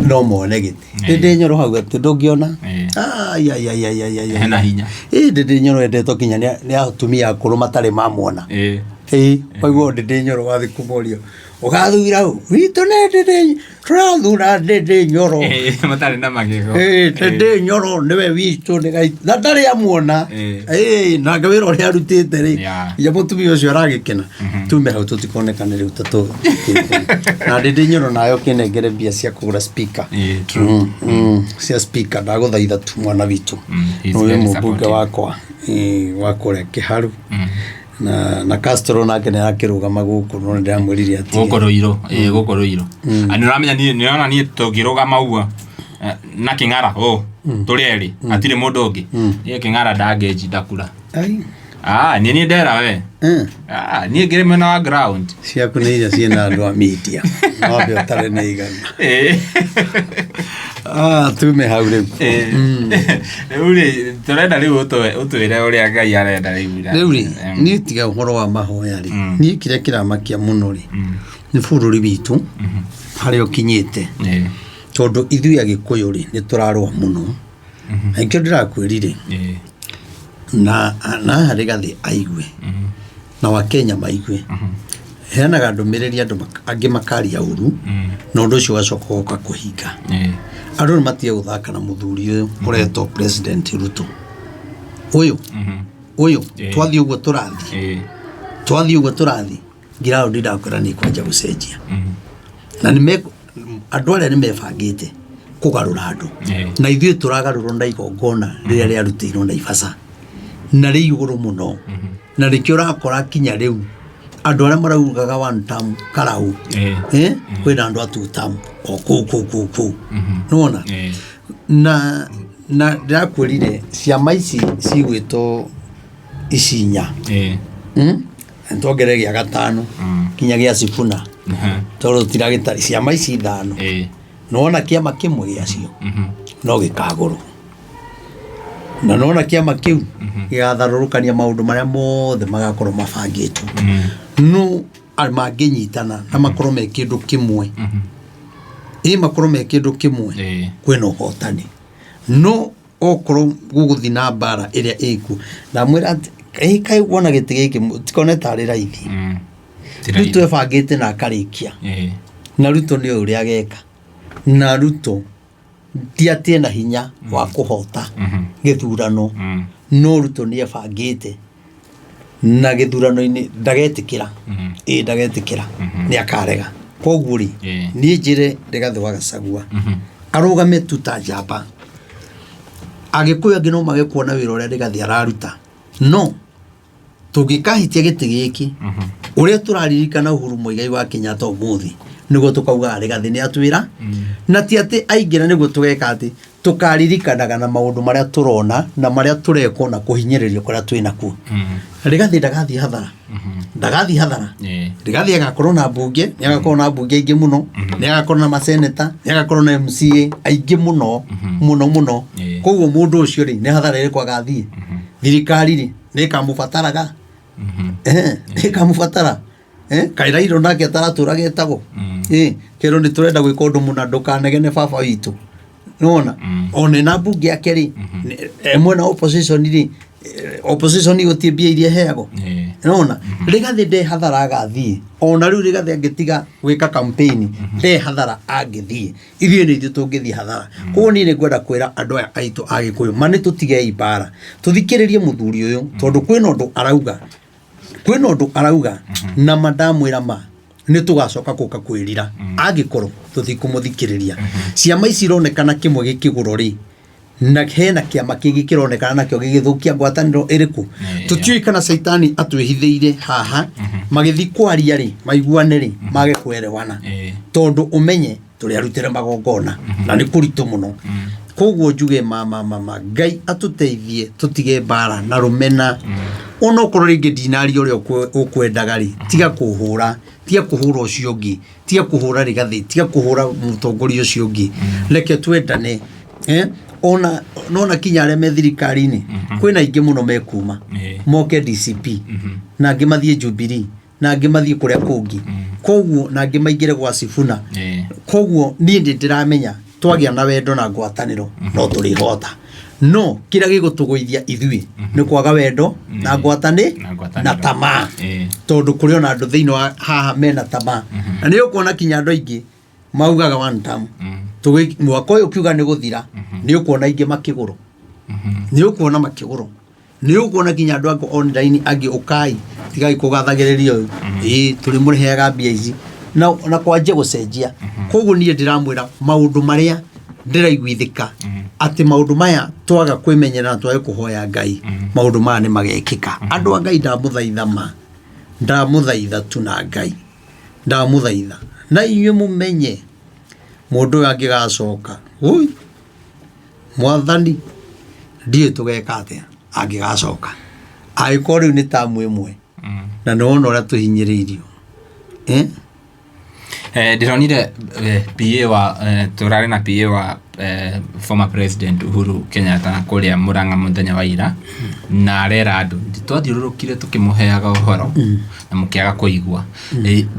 no mone gĩtĩ. Ndĩndĩ Nyoro hau atĩ ndũngĩona. Ai, ai, ai, ai, ai, ai, ai. Hena hinya. Ĩ Ndĩndĩ Nyoro endetwo nginya nĩ atumia akũrũ matarĩ mamwona. Ĩ waigua Ndĩndĩ Nyoro wathiĩ kũmoria ũgathura ũ, witũ nĩ Ndĩndĩ, tũrathura Ndĩndĩ Nyoro. Matarĩ na magego. Ĩ Ndĩndĩ Nyoro nĩwe witũ nĩ na ndarĩ amuona. Ĩ nake wĩra ũrĩa arutĩte rĩ, nginya mũtumia ũcio aragĩkena. Tume hau tũtikonekane rĩu ta tũ na Ndĩndĩ Nyoro nayo kĩnengere mbia cia kũgũra speaker. True. Cia speaker, ndagũthaitha tu mwana witũ. He's Ũyũ very mũmbunge supportive. wakwa wa kũrĩa Kĩharu na Castro nake nĩ arakĩrũgama gũkũ, no nĩ ndĩramwĩrire atige. Gũkũ Rũirũ, gũkũ Rũirũ. Nĩ ũramenya niĩ, nĩ ũrona niĩ tũngĩrũgama ũguo na Kĩng'ara ũ tũrĩ erĩ, hatirĩ mũndũ ũngĩ, niĩ Kĩng'ara ndangĩnjinda kura. Ai. Ah, niĩ ndera we. Ah, niĩ ngĩrĩ mwena wa ground. Ciaku nĩ iria ciĩna andũ a media wambe ũtare nĩ igana. Ah, tume hau rĩu. Rĩu rĩ, tũrenda rĩu ũtwĩre ũrĩa Ngai arenda rĩu. Rĩu rĩ, niĩ tiga ũhoro wa mahoya rĩ, niĩ kĩrĩa kĩramakia mũno rĩ, nĩ bũrũri witũ harĩa ũkinyĩte, tondũ ithuĩ Agĩkũyũ rĩ, nĩ tũrarũa mũno na nikĩo ndĩrakwĩrire na haha Rigathĩ aigue na Wakenya maigue, heanaga ndũmĩrĩri andũ angĩ makaria ũru, na ũndũ ũcio ũgacoka ũgoka kũhinga. Andũ nĩ matige gũthaka na mũthuri ũyũ ũretwo President Ruto ũyũ. Ũyũ twathiĩ ũguo tũrathiĩ, twathiĩ ũguo tũrathiĩ, ground ndakwĩra nĩ kwanja gũcenjia, na nĩ andũ arĩa nĩ mebangĩte kũgarũra andũ. Na ithuĩ tũragarũrwo na igongona rĩrĩa rĩarutĩirwo Naivasha. Na rĩ igũrũ mũno, na nĩkĩo ũrakora kinya rĩu andũ arĩa maraugaga one term karau, kwĩna andũ a two term o kũu kũu kũu kũu, nĩwona? Na ndĩrakwĩrire ciama ici cigwĩtwo ici inya, Twongerere gĩa gatano, kinya gĩa Sifuna, tondũ tiragĩtari ciama ici ithano. Nĩwona kĩama kĩmwe gĩacio no gĩkagũrwo, na nona kĩama kĩu gĩgatharũrũkania maũndũ marĩa mothe magakorwo mabangĩtwo. No mangĩnyitana na makorwo me kĩndũ kĩmwe, ĩ makorwo me kĩndũ kĩmwe, kwĩna ũhotani. No okorwo gũgũthiĩ na mbara ĩrĩa ĩkuo, ndamwĩra atĩ ĩ kaĩ kuona gĩtĩ gĩkĩ tikone tarĩ raithi. Ti raithi. Ruto ebangĩte na akarĩkia. Na Ruto nĩ ũrĩa ageka, na Ruto ti atĩ ena hinya wa kũhota gĩthurano, no Ruto nĩ ebangĩte na gĩthurano-inĩ ndagetĩkĩra, ĩ ndagetĩkĩra, nĩ akarega. Koguo rĩ, niĩ njĩre Rigathĩ wa Gachagua arũgame tu ta njamba. Agĩkũyũ angĩ no mage kuona wĩra ũrĩa Rigathĩ araruta, no tũngĩkahitia gĩtĩ gĩkĩ, ũrĩa tũraririkana Uhuru Muigai wa Kenyatta ũmũthĩ, nĩguo tũkaugaga Rigathĩ nĩ atwĩra. Na ti atĩ aingĩra nĩguo tũgeka atĩ tũkaririkanaga na maũndũ marĩa tũrona na marĩa tũrekwo na kũhinyĩrĩrio kũrĩa twĩ nakuo. Rigathĩ ndagathiĩ hathara, ndagathiĩ hathara. Rigathĩ agakorwo na mbunge, nĩ agakorwo na mbunge aingĩ mũno, nĩ agakorwo na maseneta, nĩ agakorwo na MCA aingĩ mũno mũno mũno. Koguo mũndũ ũcio rĩ, nĩ hathara ĩrĩkũ agathiĩ? Thirikari rĩ, nĩ ĩkamũbataraga. Nĩ ĩkamũbatara. Kaĩ Raila nake ataratũra getagwo kerwo nĩ tũrenda gwĩka ũndũ mũna, ndũkanegene baba witũ, nĩwona? Ona ena mbunge yake rĩ, e mwena wa opposition rĩ, opposition gũtirĩ mbia iria ĩheagwo. Nĩwona Rigathĩ nde hathara agathiĩ. Ona rĩu Rigathĩ angĩtiga gwĩka campaign, nde hathara angĩthiĩ. Ithuĩ nĩ ithuĩ tũngĩthiĩ hathara. Koguo niĩ nĩ ngwenda kwĩra andũ aya aitũ a Gĩkũyũ ma nĩ tũtigei mbara, tũthikĩrĩrie mũthuri ũyũ, tondũ kwĩna ũndũ arauga, kwĩna ũndũ arauga. Na ma ndamwĩra ma nĩ tũgacoka gũka kwĩrira angĩkorwo tũtikũmũthikĩrĩria. Ciama ici ironekana kĩmwe gĩkĩgũrwo rĩ, na hena kĩama kĩngĩ kĩronekana nakĩo gĩgĩthũkia ngwatanĩro ĩrĩkũ. Tũtiũĩ kana caitani atwĩhithĩire haha, magĩthiĩ kwaria rĩ, maiguane rĩ, mage kwerewana, tondũ ũmenye tũrĩ arutĩre magongona na nĩ kũritũ mũno. Koguo njuge ma ma ma ma Ngai atũteithie tũtige mbara na rũmena. Onokorwo rĩngĩ ndinaria ũrĩa ũkwendaga rĩ, tiga kũhũra, tiga kũhũra ũcio ũngĩ, tiga kũhũra Rigathĩ, tiga kũhũra mũtongoria ũcio ũngĩ. Reke twendane. Ona nona kinya arĩa me thirikari-inĩ, kwĩna aingĩ mũno mekuma moke DCP, na angĩ mathiĩ Jubilee, na angĩ mathiĩ kũrĩa kũngĩ, koguo na angĩ maingĩre gwa Sifuna. Koguo niĩ nĩ ndĩramenya twagĩa na wendo na ngwatanĩro no tũrĩhota, no kĩrĩa gĩgũtũgũithia ithuĩ nĩ kwaga wendo na ngwatanĩ Na ngwatanĩro. Na tamaa. Tondũ kũrĩ ona andũ thĩinĩ wa haha mena tamaa, na nĩ ũkuona kinya andũ aingĩ maugaga one term. Mwaka ũyũ ũkiuga nĩ gũthira, nĩ ũkuona aingĩ makĩgũrwo, nĩ ũkuona makĩgũrwo, nĩ ũkuona nginya andũ angĩ online angĩ ũkai tigai kũgathagĩrĩria ũyũ, ĩĩ tũrĩ mũrĩheaga mbia ici na kwanjia gũcenjia. Koguo niĩ ndĩramwĩra maũndũ marĩa ndĩraiguithĩka atĩ maũndũ maya twaga kwĩmenyerera na twage kũhoya Ngai, maũndũ maya nĩ magekĩka. Andũ a Ngai, ndamũthaitha ma, ndamũthaitha tu na Ngai, ndamũthaitha na inyuĩ mũmenye mũndũ ũyũ angĩgacoka, ui mwathani, ndiũĩ tũgeka atĩa angĩgacoka, angĩkorwo rĩu nĩ tamu ĩmwe na nĩ wona ũrĩa tũhinyĩrĩirio, eh? Ndĩronire PA wa tũrarĩ na PA wa former president Uhuru Kenyatta kũrĩa Murang'a mũthenya wa ira, na arera andũ twathiũrũrũkire tũkĩmũheaga ũhoro na mũkĩaga kũigua.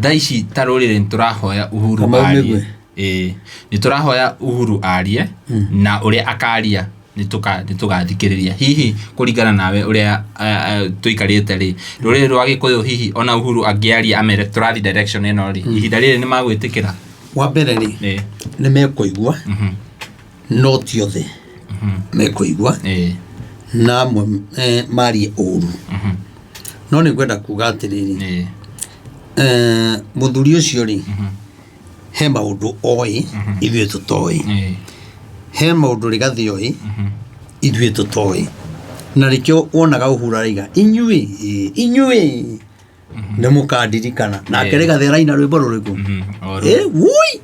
Thaa ici ta rũrĩrĩ nĩ tũrahoya Uhuru Kamau arie. Mĩgwi. Nĩ tũrahoya Uhuru arie, na ũrĩa akaria nĩ tũgathikĩrĩria. Hihi kũringana nawe ũrĩa tũikarĩte rĩ, rũrĩrĩ rwa Gĩkũyũ, hihi ona Uhuru angĩaria amere tũrathiĩ direction ĩno rĩ, ihinda rĩrĩ nĩ magwĩtĩkĩra? Wa mbere rĩ, nĩ mekũigua, no ti othe mekũigua, na amwe marie ũru. No nĩ ngwenda kuga atĩrĩrĩ, mũthuri ũcio rĩ, he maũndũ oĩ ithuĩ tũtoĩ, he maũndũ Rigathĩ oĩ ithuĩ tũtoĩ. Na nĩkĩo wonaga Uhuru araiga inyuĩ ĩ, inyuĩ nĩ mũkandirikana nake. Rigathĩ araina rwĩmbo rũrĩkũ? O rũu. Eh, wui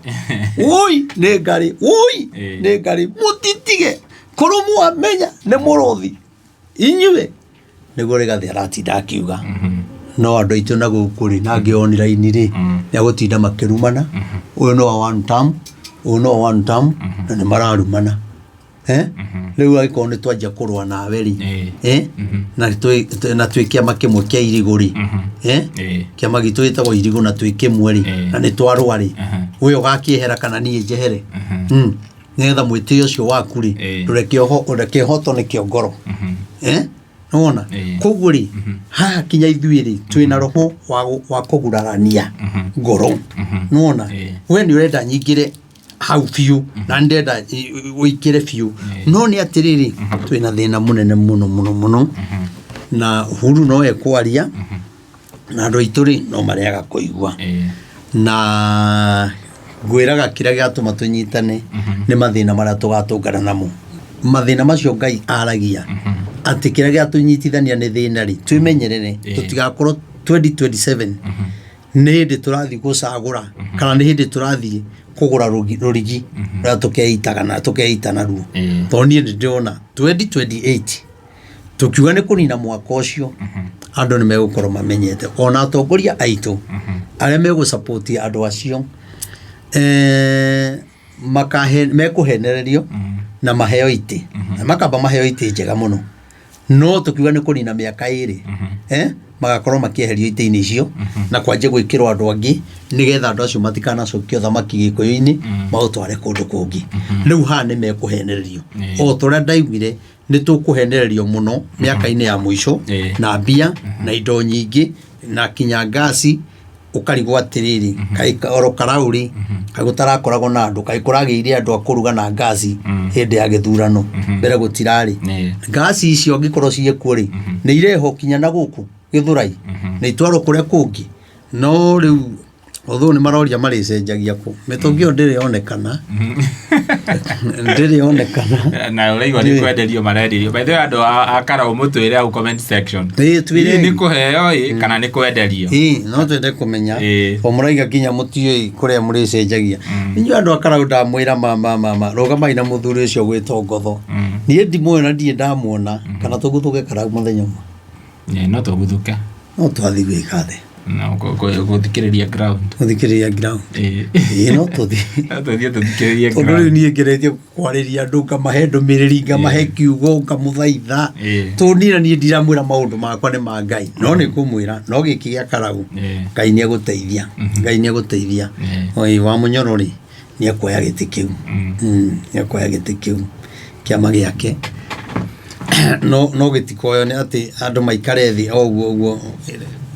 wui nĩ ngarĩ wui. Nĩ ngarĩ mũtitige korwo mwamenya nĩ mũrũthi inyuĩ, nĩguo Rigathĩ aratinda akiuga. No andũ aitũ na gũkũ rĩ, na angĩ online rĩ, nĩ agũtinda makĩrumana, ũyũ no wa one term, ũyũ no wa one term, na nĩ mararumana. Eh? Rĩu angĩkorwo nĩ twanjia kũrũa nawe rĩ, eh? Na twĩ kĩama kĩmwe kĩa irigũ rĩ, eh? Kĩama gitũ gĩtagwo irigũ na twĩ kĩmwe rĩ, na nĩ twarũa rĩ, we ũgakĩehera kana niĩ njehere? Nĩgetha mwĩtĩo ũcio waku rĩ, ndũreke ũreke ũhotwo nĩ kĩongoro. Eh? Nĩwona? Koguo rĩ, haha kinya ithuĩ rĩ, twĩna roho wa kũgurarania ngoro. Nĩwona? We nĩ ũrenda nyingĩre hau biũ na nĩ ndĩrenda ũingĩre biũ, no nĩ atĩrĩrĩ, twĩna thĩna mũnene mũno mũno mũno, na Uhuru no ekwaria na andũ aitũ rĩ, no mareaga kũigua. Na ngwĩraga kĩrĩa gĩatũma tũnyitane nĩ mathĩna marĩa tũgatũngana namo, mathĩna macio Ngai aragia atĩ kĩrĩa gĩatũnyitithania nĩ thĩna rĩ, twĩmenyerere tũtigakorwo 2027 nĩ hĩndĩ tũrathiĩ gũcagũra kana nĩ hĩndĩ tũrathiĩ kũgũra rũrigi rũrĩa tũkeitaga na tũkeita naruo. Tondũ niĩ nĩ ndĩrona 2028 tũkiuga nĩ kũnina mwaka ũcio, andũ nĩ megũkorwo mamenyete, ona atongoria aitũ arĩa megũsapoti andũ acio, mekũhenererio na maheo itĩ, na makamba maheo itĩ njega mũno, no tũkiuga nĩ kũnina mĩaka 2, magakorwo makĩeherio itĩ-inĩ icio na kwanjia gwĩkĩrwo andũ angĩ, nĩgetha andũ acio matikanacokie ũthamaki gĩkũyũ-inĩ maũtware kũndũ kũngĩ. Rĩu haha nĩ mekũhenererio o ta ũrĩa ndaiguire nĩ tũkũhenererio mũno mĩaka-inĩ ya mũico na mbia na indo nyingĩ na kinya ngasi. Ũkarigwo atĩrĩrĩ, kaĩ oro karaũrĩ kaĩ gũtarakoragwo na andũ, kaĩ kũragĩire andũ a kũruga na ngasi hĩndĩ ya gĩthurano? Mbere gũtirarĩ. Ngasi icio angĩkorwo ciĩkuo rĩ, nĩ irehwo kinya na gũkũ Gĩthũrai na itwarwo kũrĩa kũngĩ. No rĩu although nĩ maroria marĩcenjagia kũ, mĩtũngi ĩyo ndĩrĩ yonekana, ndĩrĩ yonekana. Na ũraigua nĩ kwenderio marenderio. By the way, andũ a Karau, mũtwĩre hau comment section. Ĩĩ, twĩrei. Hihi nĩ kũheo ĩ kana nĩ kwenderio? Ĩĩ, no twende kũmenya. O mũraiga nginya mũtiũĩ kũrĩa mũrĩcenjagia. Inyuĩ andũ a Karau, ndamwĩra ma ma ma ma, rũgamai na mũthuri ũcio gwĩtwo Ngotho. Niĩ ndimũĩ na ndirĩ ndamuona. Kana tũguthũke Karau mũthenya ũmwe? Ĩĩ, no tũguthũke. No twathiĩ gwĩka thĩ? No gũthikĩrĩria ground. Gũthikĩrĩria ground. Ĩĩ, no tũthiĩ. No tũthiĩ tũthikĩrĩrie Tondũ rĩu ground. niĩ ngeretie kwarĩria andũ, ngamahe ndũmĩrĩri, ngamahe kiugo, ngamũthaitha. Tondũ niĩ na niĩ ndiramwĩra maũndũ makwa nĩ ma Ngai, no nĩ ngũmwĩra no gĩkĩ gĩa Karau, Ngai nĩ egũteithia, Ngai nĩ egũteithia. Oi wa Mũnyoro rĩ, nĩ ekuoya gĩtĩ kĩu. Nĩ ekuoya gĩtĩ kĩu kĩama gĩake, no gĩtikoyo nĩ atĩ andũ maikare thĩ o ũguo ũguo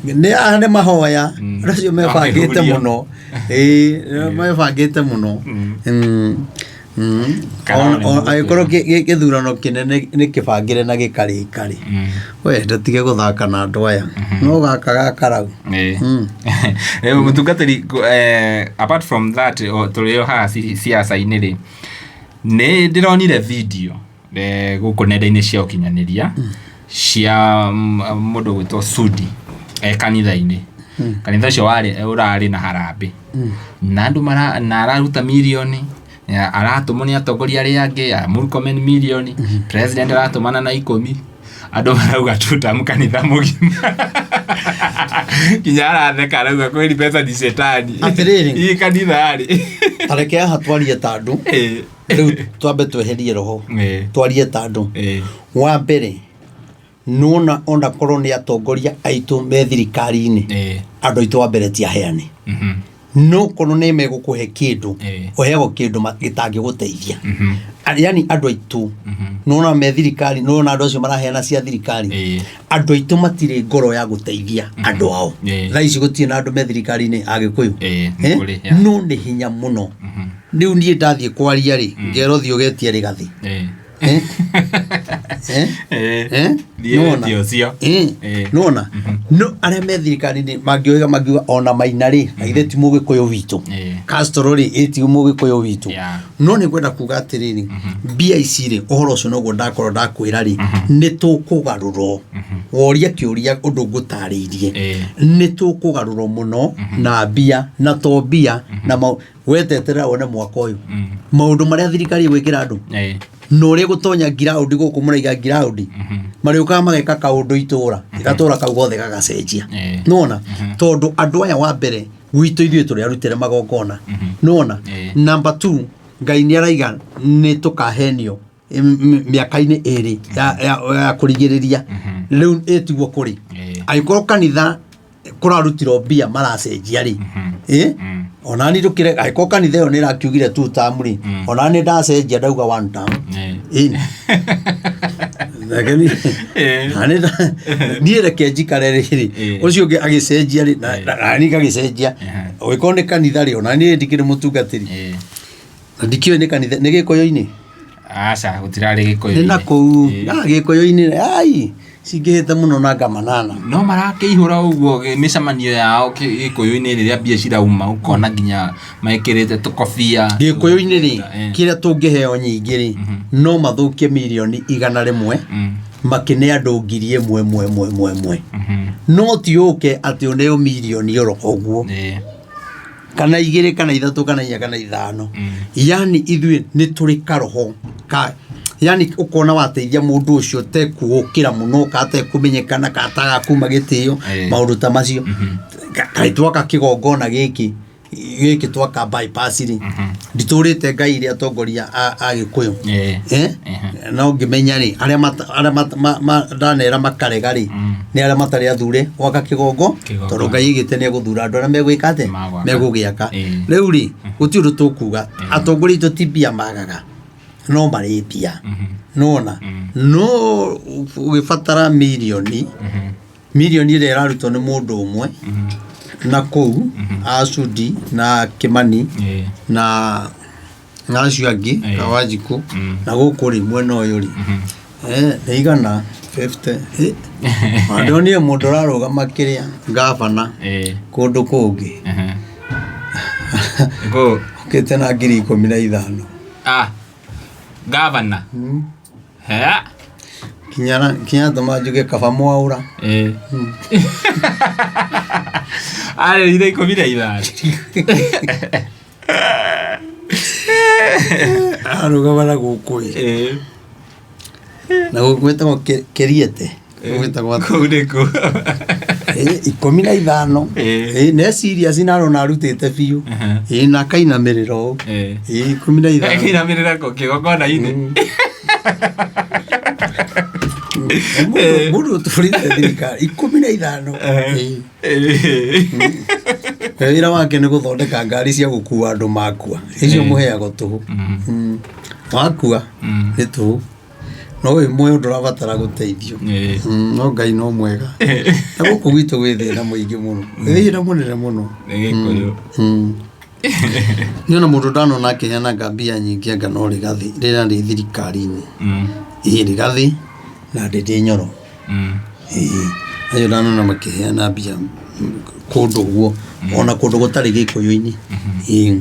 nĩ aya nĩ mahoya. Andũ acio mebangĩte Makĩhuria. mũno, ĩĩ, mebangĩte mũno. Kana nĩ Angĩkorwo gĩthurano kĩnene nĩ kĩbangĩre na gĩkarĩka rĩ, we ndũtige gũthaka na andũ aya no gaka ga Karau. Rĩu mũtungatĩri, apart from that, tũrĩ o haha ciaca-inĩ rĩ, nĩ ndĩronire video gũkũ nenda-inĩ cia ũkinyanĩria cia mũndũ gwĩtwo Sudi e kanitha-inĩ. Kanitha ũcio warĩ ũrarĩ na harambĩ na andũ mara, na araruta mirioni, aratũmwo nĩ atongoria arĩa angĩ a Murkomen mirioni, president aratũmana na 10. Andũ marauga tutamu kanitha mũgima, nginya aratheka arauga kweli pesa ni shetani. Atĩrĩrĩ. Hii kanitha rĩ. Tareke haha twarie ta andũ. Rĩu twambe tweherie roho, twarie ta andũ. Wa mbere, nona ona korwo nĩ atongoria aitũ me thirikari-inĩ, andũ aitũ wa mbere ti aheani. No korwo nĩ megũkũhe kĩndũ, ũheagwo kĩndũ gĩtangĩgũteithia. Yani andũ aitũ nona me thirikari, nona andũ acio maraheana cia thirikari, andũ aitũ matirĩ ngoro ya gũteithia andũ ao. Thaa ici gũtirĩ na andũ me thirikari-inĩ Agĩkũyũ? Nĩ Eh? kũrĩ, yeah. No nĩ hinya mũno. Rĩu niĩ ndathiĩ kwaria rĩ, ngerwo thiĩ ũgetie Rĩgathĩ. Eh? Eh? Eh? Thiĩ Nĩwona? wetie ũcio. Nĩwona? No arĩa me thirikari-inĩ mangĩũiga mangiuga ona Maina rĩ, na githĩ ti mũgĩkũyũ witũ? Castro rĩ, ĩ ti mũgĩkũyũ witũ? No nĩ ngwenda kuga atĩrĩrĩ, mbia ici rĩ, ũhoro ũcio noguo ndakorwo ndakwĩra rĩ, nĩ tũkũgarũrwo. Woria kĩũria ũndũ ngũtarĩirie. Nĩ tũkũgarũrwo mũno na mbia, na to mbia, na weteterera wone mwaka ũyũ. Maũndũ marĩa thirikari ĩgwĩkĩra andũ. Na ũrĩa gũtonya ngiraũndi gũkũ mũraiga ngiraũndi marĩũkaga mageka kaũndũ itũra gatũra kau gothe gagacenjia. Nĩwona tondũ andũ aya wa mbere gwitũ ithuĩ tũrĩ arutĩre magongona. Nĩwona number 2 Ngai nĩ araiga nĩ tũkahenio mĩaka-inĩ ĩrĩ ya kũrigĩrĩria. Rĩu ĩtiguo kũrĩ angĩkorwo kanitha kũrarutirwo mbia maracenjia rĩ, onani ndũkĩre angĩkorwo kanitha ĩyo nĩ ĩrakiugire two term rĩ, onani ndacenjia ndauga one term. Ĩni. Reke niĩ reke njikare rĩrĩ ũcio ũngĩ agĩcenjia rĩ, nani ngagĩcenjia. Ũngĩkorwo nĩ kanitha rĩ, ona niĩ ndikĩrĩ mũtungatĩri na ndikĩũĩ nĩ kanitha nĩ gĩkũyũ-inĩ. Aca, gũtirarĩ gĩkũyũ-inĩ. Nĩ na kũu gĩkũyũ-inĩ ai cingĩhĩte mũno na ngamanana. No marakĩihũra ũguo mĩcemanio yao gĩkũyũ-inĩ rĩrĩa mbia cirauma ũkona nginya mekĩrĩte tũkobia. Gĩkũyũ-inĩ rĩ, kĩrĩa tũngĩheo nyingĩ rĩ, no mathũkie mirioni 100 makĩne andũ 1000 ĩmwe ĩmwe ĩmwe ĩmwe. No ti ũke atĩ ũneo mirioni oro ũguo. Kana 2 kana 3 kana 4 kana 5. Yani ithuĩ nĩ tũrĩ karoho ka yani ũkona wateithia mũndũ ũcio tekuũkĩra mũno ka tekũmenyekana ka tagakuma gĩtĩo maũndũ ta macio. Kaĩ twaka kĩgongona gĩkĩ gĩkĩ twaka bypass rĩ, nditũrĩte Ngai iria atongoria a Gĩkũyũ. No ngĩmenya rĩ, arĩa ndanera makarega rĩ, nĩ arĩa matarĩ athure gwaka kĩgongo, tondũ Ngai aigĩte nĩ egũthura andũ arĩa megwĩka atĩa? Megũgĩaka. Rĩu rĩ, gũtirĩ ũndũ tũkuga, atongoria aitũ ti mbia magaga, no marĩ mbia. Nĩwona? No ũgĩbatara mirioni, mirioni ĩrĩa ĩrarutwo nĩ mũndũ ũmwe na kũu Asudi na Kĩmani na acio angĩ Kawanjikũ na gũkũ rĩ mwena ũyũ rĩ nĩ 150. Ndonire mũndũ ũrarũgama kĩrĩa ngabana kũndũ kũngĩ okĩte na 15,000. Ngabana. Kinya tũma njuge kaba mwaũra. Arĩrire 15. Arũgama na gũkũ ĩ. Na gũkũ gwĩtagwo Kĩriete. Gwĩtagwo atĩa? Kũu nĩkuo. 15. Nĩ serious na arona arutĩte biũ. Na akainamĩrĩra ũũ. 15. Akainamĩrĩra kĩgongona-inĩ. Mũndũ ũtũrĩte thirikari 15. Wĩra wake nĩ gũthondeka ngari cia gũkua andũ makua. Icio mũheagwo tũhũ. Wakua nĩ tũhũ. No wĩ muoyo ndũrabatara gũteithio. No Ngai no mwega. Na gũkũ gwitũ gwĩ thĩna mũingĩ mũno. Thĩna mũnene mũno. Nĩ Gĩkũyũ. Niĩ ona mũndũ ndanona akĩheanaga mbia nyingĩ anga no Rigathĩ rĩrĩa arĩ thirikari-inĩ. Ĩĩ Rigathĩ na Ndĩndĩ Nyoro. Ĩĩ acio ndanona makĩheana mbia kũndũ ũguo ona kũndũ gũtarĩ gĩkũyũ-inĩ. Ĩĩ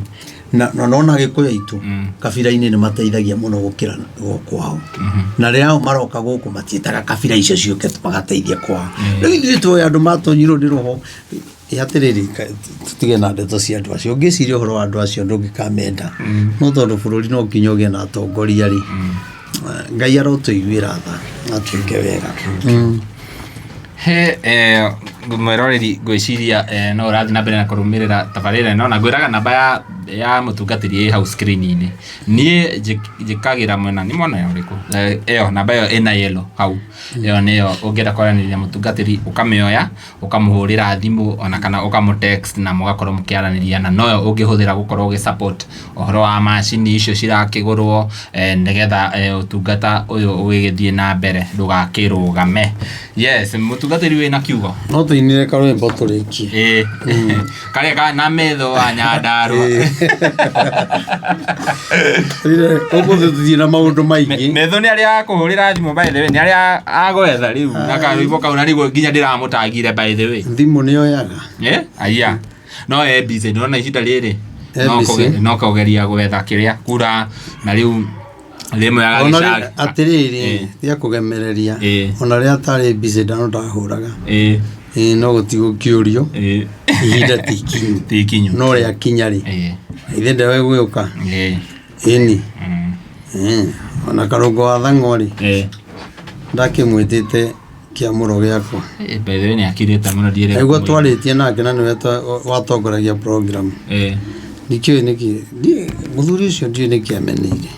na nona Gĩkũyũ aitũ kabira-inĩ nĩ mateithagia mũno gũkĩra kwao. Na rĩrĩa ao maroka gũkũ matiĩtaga kabira icio ciũke magateithie kwao. Rĩu ithuĩ tũĩ andũ matonyirwo nĩ roho. Ĩ atĩrĩrĩ, tũtige na ndeto cia andũ acio. Ũngĩciria ũhoro wa andũ acio ndũngĩkamenda. No tondũ bũrũri no nginya ũgĩe na atongoria rĩ, Ngai arotũiguĩra tha na atwĩke wega. He mwĩroreri ngwĩciria no ũrathiĩ na mbere na kũrũmĩrĩra tabarĩra ĩno na ngwĩraga namba ya mũtungatĩri ĩ hau screen-inĩ. Niĩ njĩkagĩra mwena, nĩ mwena ũrĩkũ? Ĩyo namba ĩyo ĩna yellow hau, ĩyo nĩyo ũngĩenda kwaranĩria na mũtungatĩri ũkamĩoya ũkamũhũrĩra thimũ ona kana ũkamũ text na mũgakorwo mũkĩaranĩria na noyo ũngĩhũthĩra gũkorwo ũgĩ support ũhoro wa macini icio cirakĩgũrwo nĩgetha ũtungata ũyũ ũgĩgĩthiĩ na mbere ndũgakĩrũgame. Yes, mũtungatĩri wĩna kiugo? No tũinire karwĩmbo tũrĩkie. Ĩĩ. Karĩa ka na metho wa Nyandarũa. Rĩrĩ, ũmũthĩ tũthiĩ na maũndũ maingĩ. Metho nĩ arĩa akũhũrĩra thimũ, by the way, nĩ arĩa agwetha rĩu na karwĩmbo kau, na nĩguo nginya ndĩramũtagire, by the way. Thimũ nĩ oyaga. Eh, aya no e busy, ndĩrona ihinda rĩrĩ. E No busy. no kũgeria gwetha kĩrĩa kura na rĩu rĩmwe Ona agagĩcagi. atĩrĩrĩ, tia kũgemereria. Ona rĩrĩa atarĩ busy ndano ndahũraga. Ĩĩ, no gũtigũkĩũrio. Ihinda ti ikinyu. Ti ikinyu. No rĩakinya rĩ, ithe ndewe gwĩũka. Ĩni. Ona Karũngo wa Thang'wa rĩ, ndakĩmwĩtĩte kĩamũro gĩakwa. By the way, nĩ akirĩte mũno, ndiĩrĩ. Nĩguo twarĩtie nake na nĩwe watongoragia program. Ndikĩũĩ nĩkĩ mũthuri ũcio, ndiũĩ nĩkĩ ameneire.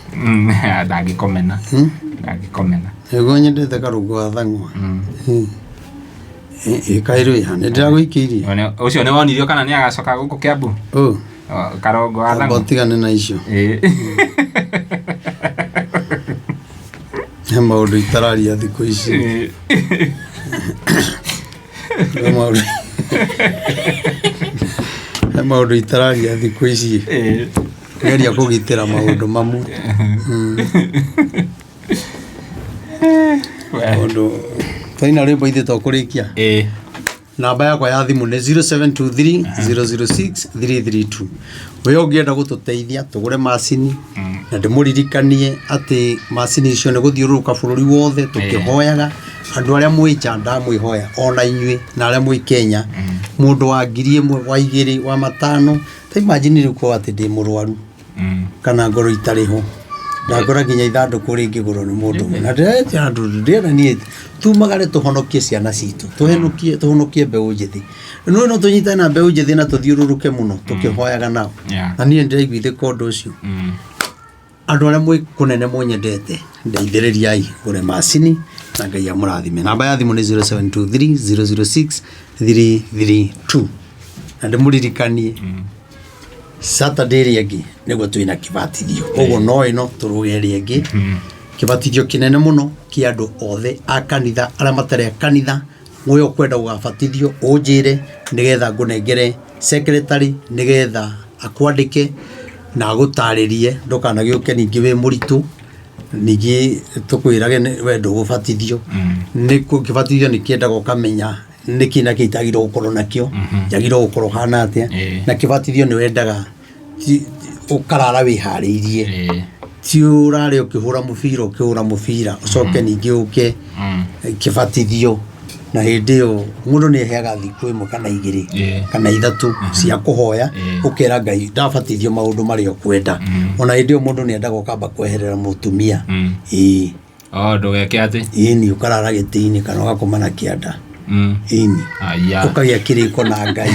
Ndangĩkomena. Ndangĩkomena. Nĩguo nyendete Karũngo wa Thang'wa. Ĩkairwo iha nĩ ndĩragũikĩirie. Ũcio nĩ wonirio kana nĩ agacoka gũkũ Kĩambu? Ũ. O, Karongo wa Amba Thang'wa. ũtigane na icio. He maũndũ itararia thikũ ici. He maũndũ itararia thikũ ici. Geria kũgitĩra maũndũ mamwe. Tondũ twaina rwĩmbo ithuĩ tũkũrĩkia. Namba yakwa ya thimũ nĩ 0723 006 332. We ũngĩenda gũtũteithia tũgũre macini, na ndĩmũririkanie atĩ macini icio nĩ gũthiũrũrũka bũrũri wothe tũkĩhoyaga andũ arĩa mwĩ nja, ndamwĩhoya ona inyuĩ na arĩa mwĩ Kenya, mũndũ wa 1000, wa 2, wa 5. Ta imagine rĩu korwo atĩ ndĩ mũrwaru kana ngorwo itarĩ ho, ndakora nginya ithandũkũ rĩngĩgũrwo nĩ mũndũ ũmwe, na ndĩretia andũ, ndĩrenda niĩ tumagare tũhonokie ciana citũ, tũhonokie, tũhonokie mbeũ njĩthĩ. No tũnyitane na mbeũ njĩthĩ na tũthiũrũrũke mũno tũkĩhoyaga nao. Na niĩ ndĩraiguithĩka ũndũ ũcio. Andũ arĩa mwĩ kũnene mũnyendete, ndeithĩrĩriai ngũre macini na Ngai amũrathime. Namba ya thimũ nĩ 0723 006 332. Na ndĩmũririkanie, Saturday ĩrĩa ĩngĩ nĩguo twĩna kĩbatithio, koguo no ĩno tũrũge ĩrĩa ĩngĩ, kĩbatithio kĩnene mũno kĩa andũ othe a kanitha, arĩa matarĩ a kanitha. We ũkwenda gũgabatithio, ũnjĩre nĩgetha ngũnengere secretary nĩgetha akwandĩke na agũtarĩrie, ndũkanagĩũke ningĩ wĩ mũritũ, ningĩ tũkwĩrage we ndũgũbatithio. Nĩ kĩbatithio nĩ kĩendaga ũkamenya nĩkĩ na kĩ itagĩrĩirwo gũkorwo nakĩo, njagĩrĩirwo gũkorwo hana atĩa. Na kĩbatithio nĩ wendaga ũkarara wĩharĩirie, ti ũrare ũkĩhũra mũbira, ũkĩhũra mũbira ũcoke ningĩ ũke kĩbatithio. Na hĩndĩ ĩyo mũndũ nĩ eheaga thikũ 1 kana 2 kana 3 cia kũhoya, ũkera Ngai ndabatithio maũndũ marĩa ũkwenda. Ona hĩndĩ ĩyo mũndũ nĩ endaga ũkamba kweherera mũtumia. Ĩĩ. Oh, ndũgeke atĩ. Ĩni, ũkarara gĩtĩ-inĩ kana ũgakoma na kĩanda. Ĩni. Aya. Ũkagĩa kĩrĩko na Ngai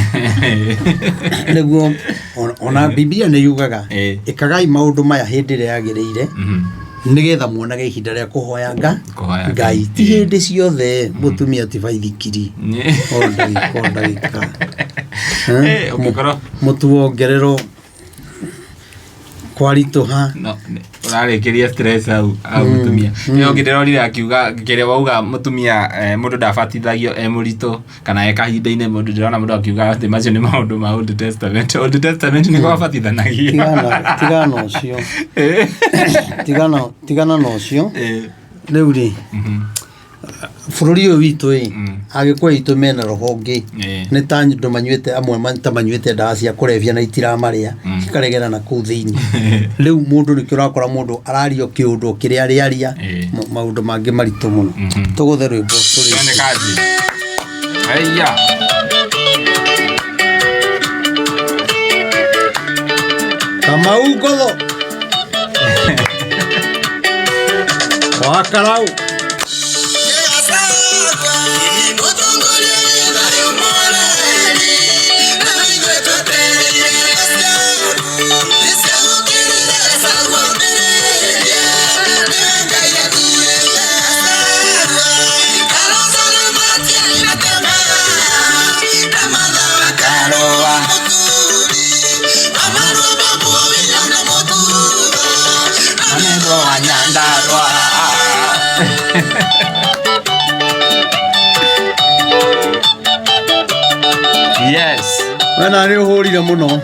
nĩguo ona Biblia nĩ yugaga, ĩkagai maũndũ maya hĩndĩ ĩrĩa yagĩrĩire, nĩgetha muonage ihinda rĩa kũhoya nga Kũhoya Ngai. Ti hĩndĩ ciothe mũtumia ti baithikiri, o ndagĩka o ndagĩka. Eh, ũngĩkorwo Mũtu wongererwo kwaritũha. No, ũrarĩkĩria stress hau hau mũtumia ĩyo ũngĩ ndĩrorire akiuga kĩrĩa wauga mũtumia, mũndũ ndabatithagio e mũritũ kana e kahinda-inĩ. Mũndũ ndĩrona mũndũ akiuga atĩ macio nĩ maũndũ ma Old Testament. Old Testament nĩ gwabatithanagia. Tigana na ũcio. Tigana na ũcio. Rĩu rĩ, bũrũri ũyũ witũ ĩ, Agĩkũyũ aitũ mena roho ũngĩ. Nĩ ta andũ manyuĩte, amwe ta manyuĩte ndawa cia kũrebia na itiramarĩa, cikaregera na kũu thĩinĩ. Rĩu mũndũ nĩkĩo ũrakora mũndũ araria o kĩũndũ o kĩrĩa arĩaria, maũndũ mangĩ maritũ mũno. Tũgũthe rwĩmbo tũrĩ. Twende kazi. Haiya. Kamau Ngotho wa Karau. Maneno wa Nyandarua. Yes. We na nĩ ũhũrire mũno.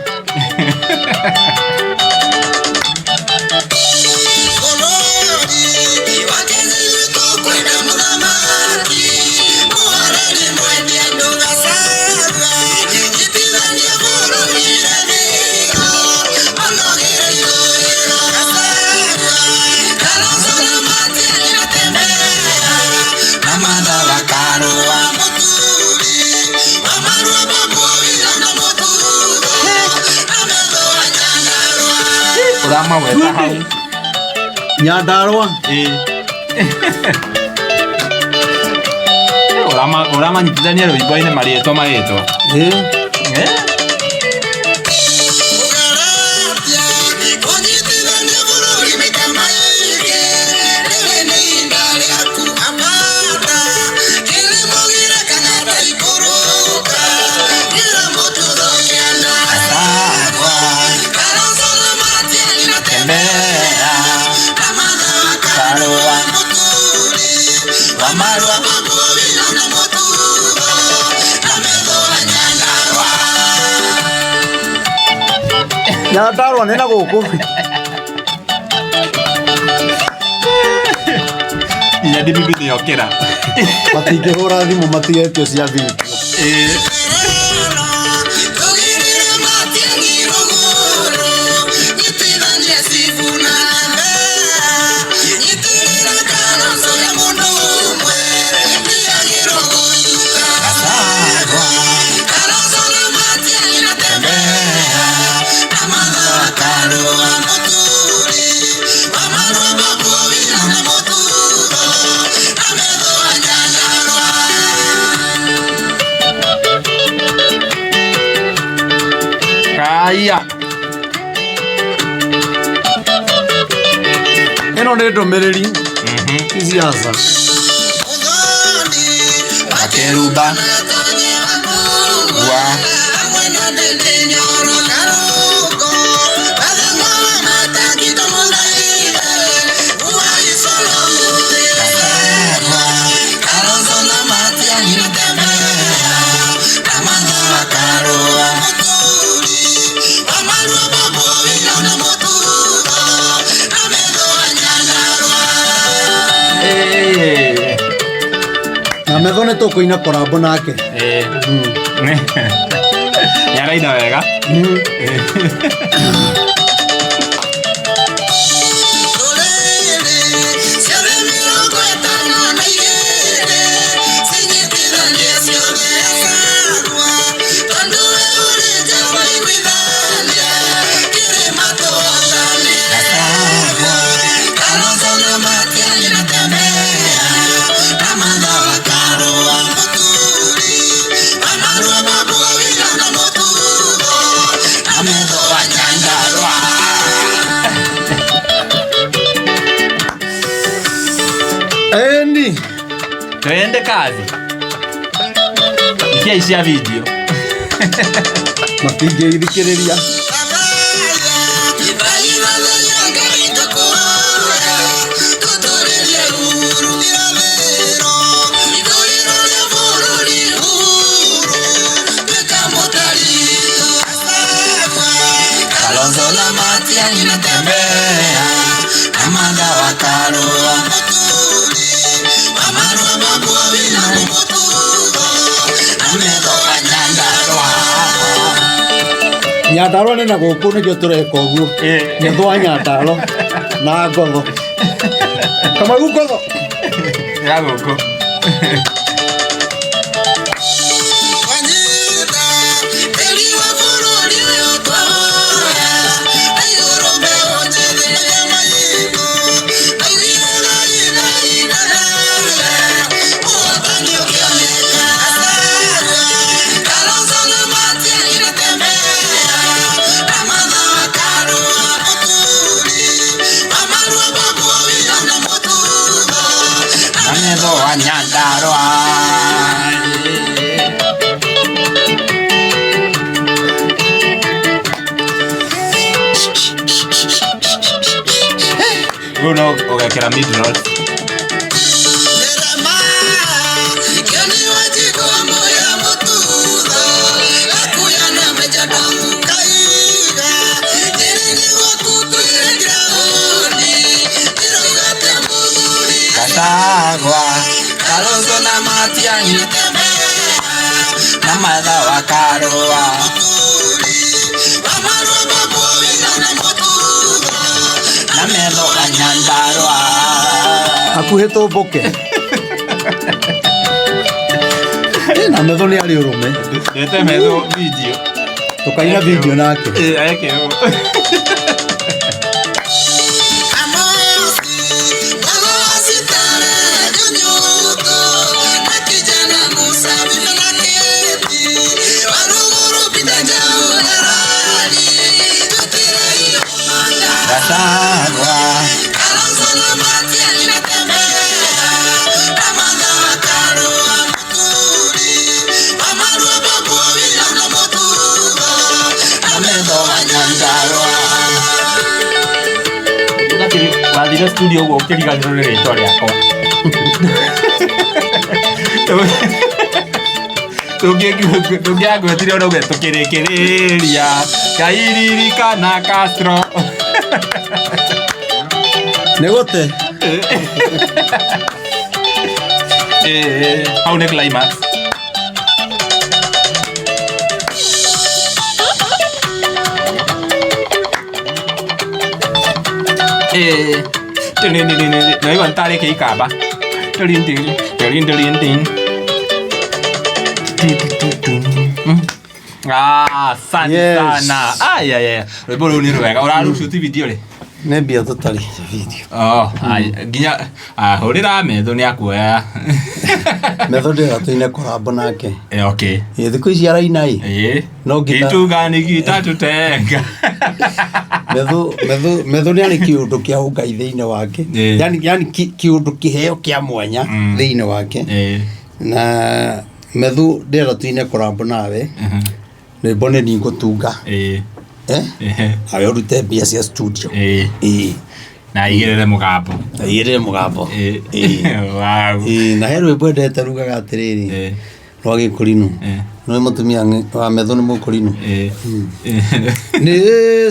Ũramaweta hau. Nyandarua. Ĩĩ. Ũramanyitithania rwĩmbo-inĩ marĩtwa marĩtwa. Ĩĩ. Eh? Nyandarua nĩ na gũkũ. Nginya DPP nĩyokĩra. Matingĩhũra thimũ matigetio cia video. Ĩĩ. Kaya. Ĩno nĩ ndũmĩrĩri ti siasa. Akeruba. Wa. Ĩĩ. Na metho nĩ tũkũina korambo nake. Ĩĩ. Nĩaraina wega. Endi. Twende kazi. Ikia ici cia video. Matingĩthikĩrĩria. Nyandarua nĩ na gũkũ nĩkĩo tũreka ũguo. Ĩĩ. Metho wa Nyandarua na ngotho. Kamau ngotho. Ya gũkũ. Metho wa Nyandarua. Rĩu no ũgekĩra mid roll. Gachagua Kalonzo na Matiang'i na Martha wa Karua na metho wa Nyandarua. Hakuhĩ tũmbũke. Na metho nĩ arĩ ũrũme. Ndete metho video. Tũkaina video nake. Ĩĩ, eke ũguo. Gachagua na metho wa Nyandarua. Wathire studio ũguo ũkĩriganĩrwo nĩ rĩtwa rĩakwa. Tũngĩagwetire ũrauge tũkĩrĩkĩrĩria Ngai ririkana Castro. Nĩ gũte. Ĩĩ, hau nĩ climax. Ĩĩ, naigua nĩ tarĩ kĩikamba. Tũrin, tũrin, tũrin, tũrin, tin. Tu, tu, tu, tu. Ah, asante Yes. sana. Ai, ai, ai. Rwĩmbo rũu nĩ rwega. Ũrarũcuti video rĩ? Nĩ mbia tũtarĩ video. Oh, ai, nginya ah, hũrĩra metho nĩ akuoya. Metho ndĩra tũine korambo nake. Eh, okay. Ĩ thikũ ici araina ĩ. Ĩĩ. No ngita- Kitu gani kitatutenga? Metho metho metho nĩ arĩ kĩũndũ kĩa ũngai thĩinĩ wake. Ĩ. Yani yani kĩũndũ kĩheo kĩa mwanya thĩinĩ wake. Ĩĩ. Na metho ndĩra tũine korambo nawe. Rwĩmbo nĩ niĩ ngũtunga. Ĩĩ. Eh? Ehe. Nawe ũrute mbia cia studio. Ĩĩ. Ĩĩ. Na aigĩrĩre mũgambo. Aigĩrĩre mũgambo. Ĩĩ. Ĩĩ. Wow. Ĩĩ, na he rwĩmbo endete rugaga atĩrĩrĩ Ĩĩ. rwa gĩkũrinũ. Ĩĩ. Nĩ mũtumia wa metho nĩ mũkũrinũ. Ĩĩ. Nĩ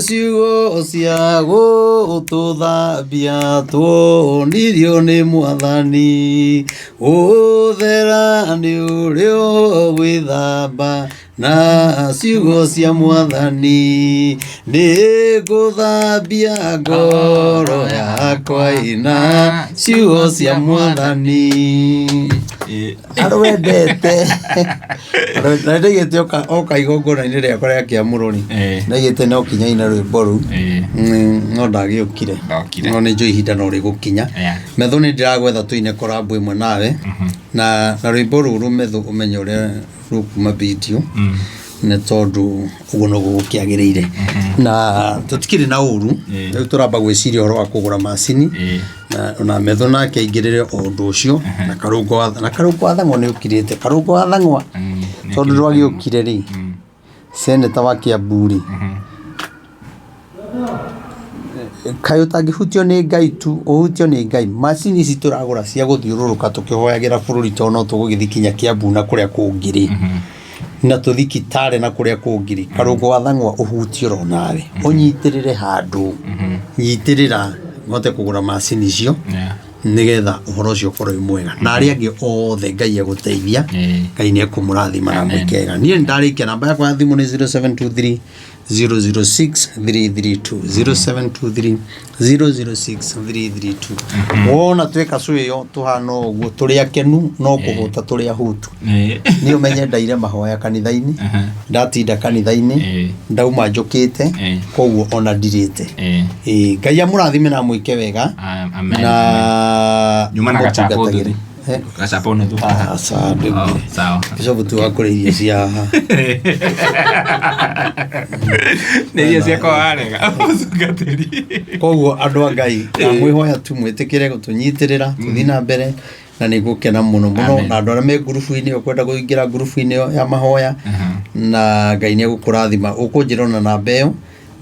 ciugo cia gũtũthambia tuonirio nĩ mwathani ũthera nĩ ũrĩa ũgwĩthamba na ciugo cia mwathani nĩ ngũthambia ngoro yakwa ina ciugo cia mwathani. Ĩĩ. Arwendete na ndaigĩte oka igongona-inĩ rĩakwa rĩa kĩamũro rĩ Ĩĩ. ndaigĩte no kinya ine rwĩmbo rũu. Ĩĩ. No ndagĩũkire. Ndokire. No nĩ njũĩ ihinda no rĩgũkinya. Yeah. Metho nĩ ndĩragwetha tũine korambo ĩmwe nawe na rwĩmbo rũrũ metho ũmenye ũrĩa rũkuma video nĩ tondũ ũguo noguo gũkĩagĩrĩire na tũtikĩrĩ na ũru. Ĩĩ. Rĩu tũramba gwĩciria ũhoro wa kũgũra macini Ĩĩ. na ona metho nake aingĩrĩre o ũndũ ũcio na karũngo wa na karũngo wa thang'wa nĩ ũkirĩte karũngo wa thang'wa tondũ ndwagĩũkire rĩ seneta wa Kiambu rĩ kaĩ ũtangĩhutio nĩ Ngai tu ũhutio nĩ Ngai macini ici tũragũra cia gũthiũrũrũka tũkĩhoyagĩra bũrũri tondũ no tũgũgĩthiĩ kinya Kiambu na kũrĩa kũngĩ rĩ na tũthiĩ Kitale na kũrĩa kũngĩ rĩ karũngo wa thang'wa ũhutio oro nawe ũnyitĩrĩre handũ nyitĩrĩra hote kũgũra macini icio Yeah. nĩgetha ũhoro ũcio ũkorwo wĩ mwega na arĩa angĩ othe Ngai egũteithia. Ĩĩ. Ngai nĩ ekũmũrathima na Amen. mwĩke wega. Niĩ nĩndarĩkia namba yakwa ya thimũ nĩ 0723 006 332 0723 006 332. Wona twĩka cũ ĩyo tũhana ũguo tũrĩ akenu no kũhũta tũrĩ ahutu. Ĩĩ. Niĩ ũmenye ndaire mahoya kanitha-inĩ Aha. ndatinda kanitha-inĩ Ĩĩ. ndauma njũkĩte Ĩĩ. koguo ona ndirĩte. Ĩĩ. Ĩĩ, Ngai amũrathime na amwĩke wega Amen. na Nyuma na gachapo amũtungatagĩre. nuthu. Eh? Gachapo nuthu. Aca Oh, ndũgire. sawa. Bishop tu wakũrĩa irio cia haha. Nĩ irio ciakwa warega. Mũtungatĩri. Koguo andũ a Ngai na mwĩhoya tu mwĩtĩkĩre gũtũnyitĩrĩra tũthiĩ na mbere na nĩ ngũkena mũno mũno Amen. na andũ arĩa me ngurubu-inĩ ĩyo kwenda kũingĩra ngurubu-inĩ ĩyo ya mahoya na Ngai nĩ egũkũrathima ũkũnjĩra ona namba ĩyo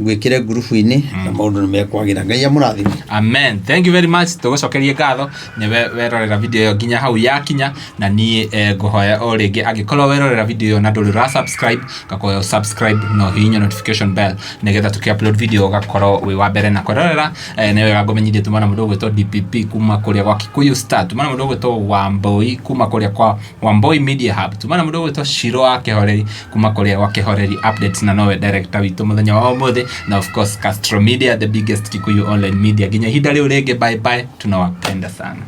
Ngwĩkĩre ngurubu-inĩ na maũndũ nĩ mekwagĩra. Ngai amũrathime. Amen, thank you very much. Tũgũcokerie ngatho nĩwe werorera video ĩyo nginya hau yakinya. Na niĩ ngũhoya o rĩngĩ, angĩkorwo werorera video ĩyo na ndũrĩ ũra subscribe, ngakũhoya subscribe na ũhihinye notification bell, nĩgetha tũkĩ upload video ũgakorwo wĩ wa mbere na kwĩrorera. Nĩ wega ngũmenyithie tuma na mũndũ ũgwĩtwo DPP kuma kũrĩa gwa Kikuyu Star, tuma na mũndũ ũgwĩtwo Wambui kuma kũrĩa kwa Wambui Media Hub, tuma na mũndũ ũgwĩtwo Shiro wa Kĩhoreri kuma kũrĩa gwa Kĩhoreri Updates, na nowe director witũ mũthenya wa ũmũthĩ, na of course Castro Media, the biggest Kikuyu online media. Nginya ihinda rĩu rĩngĩ, bye bye, tunawapenda sana.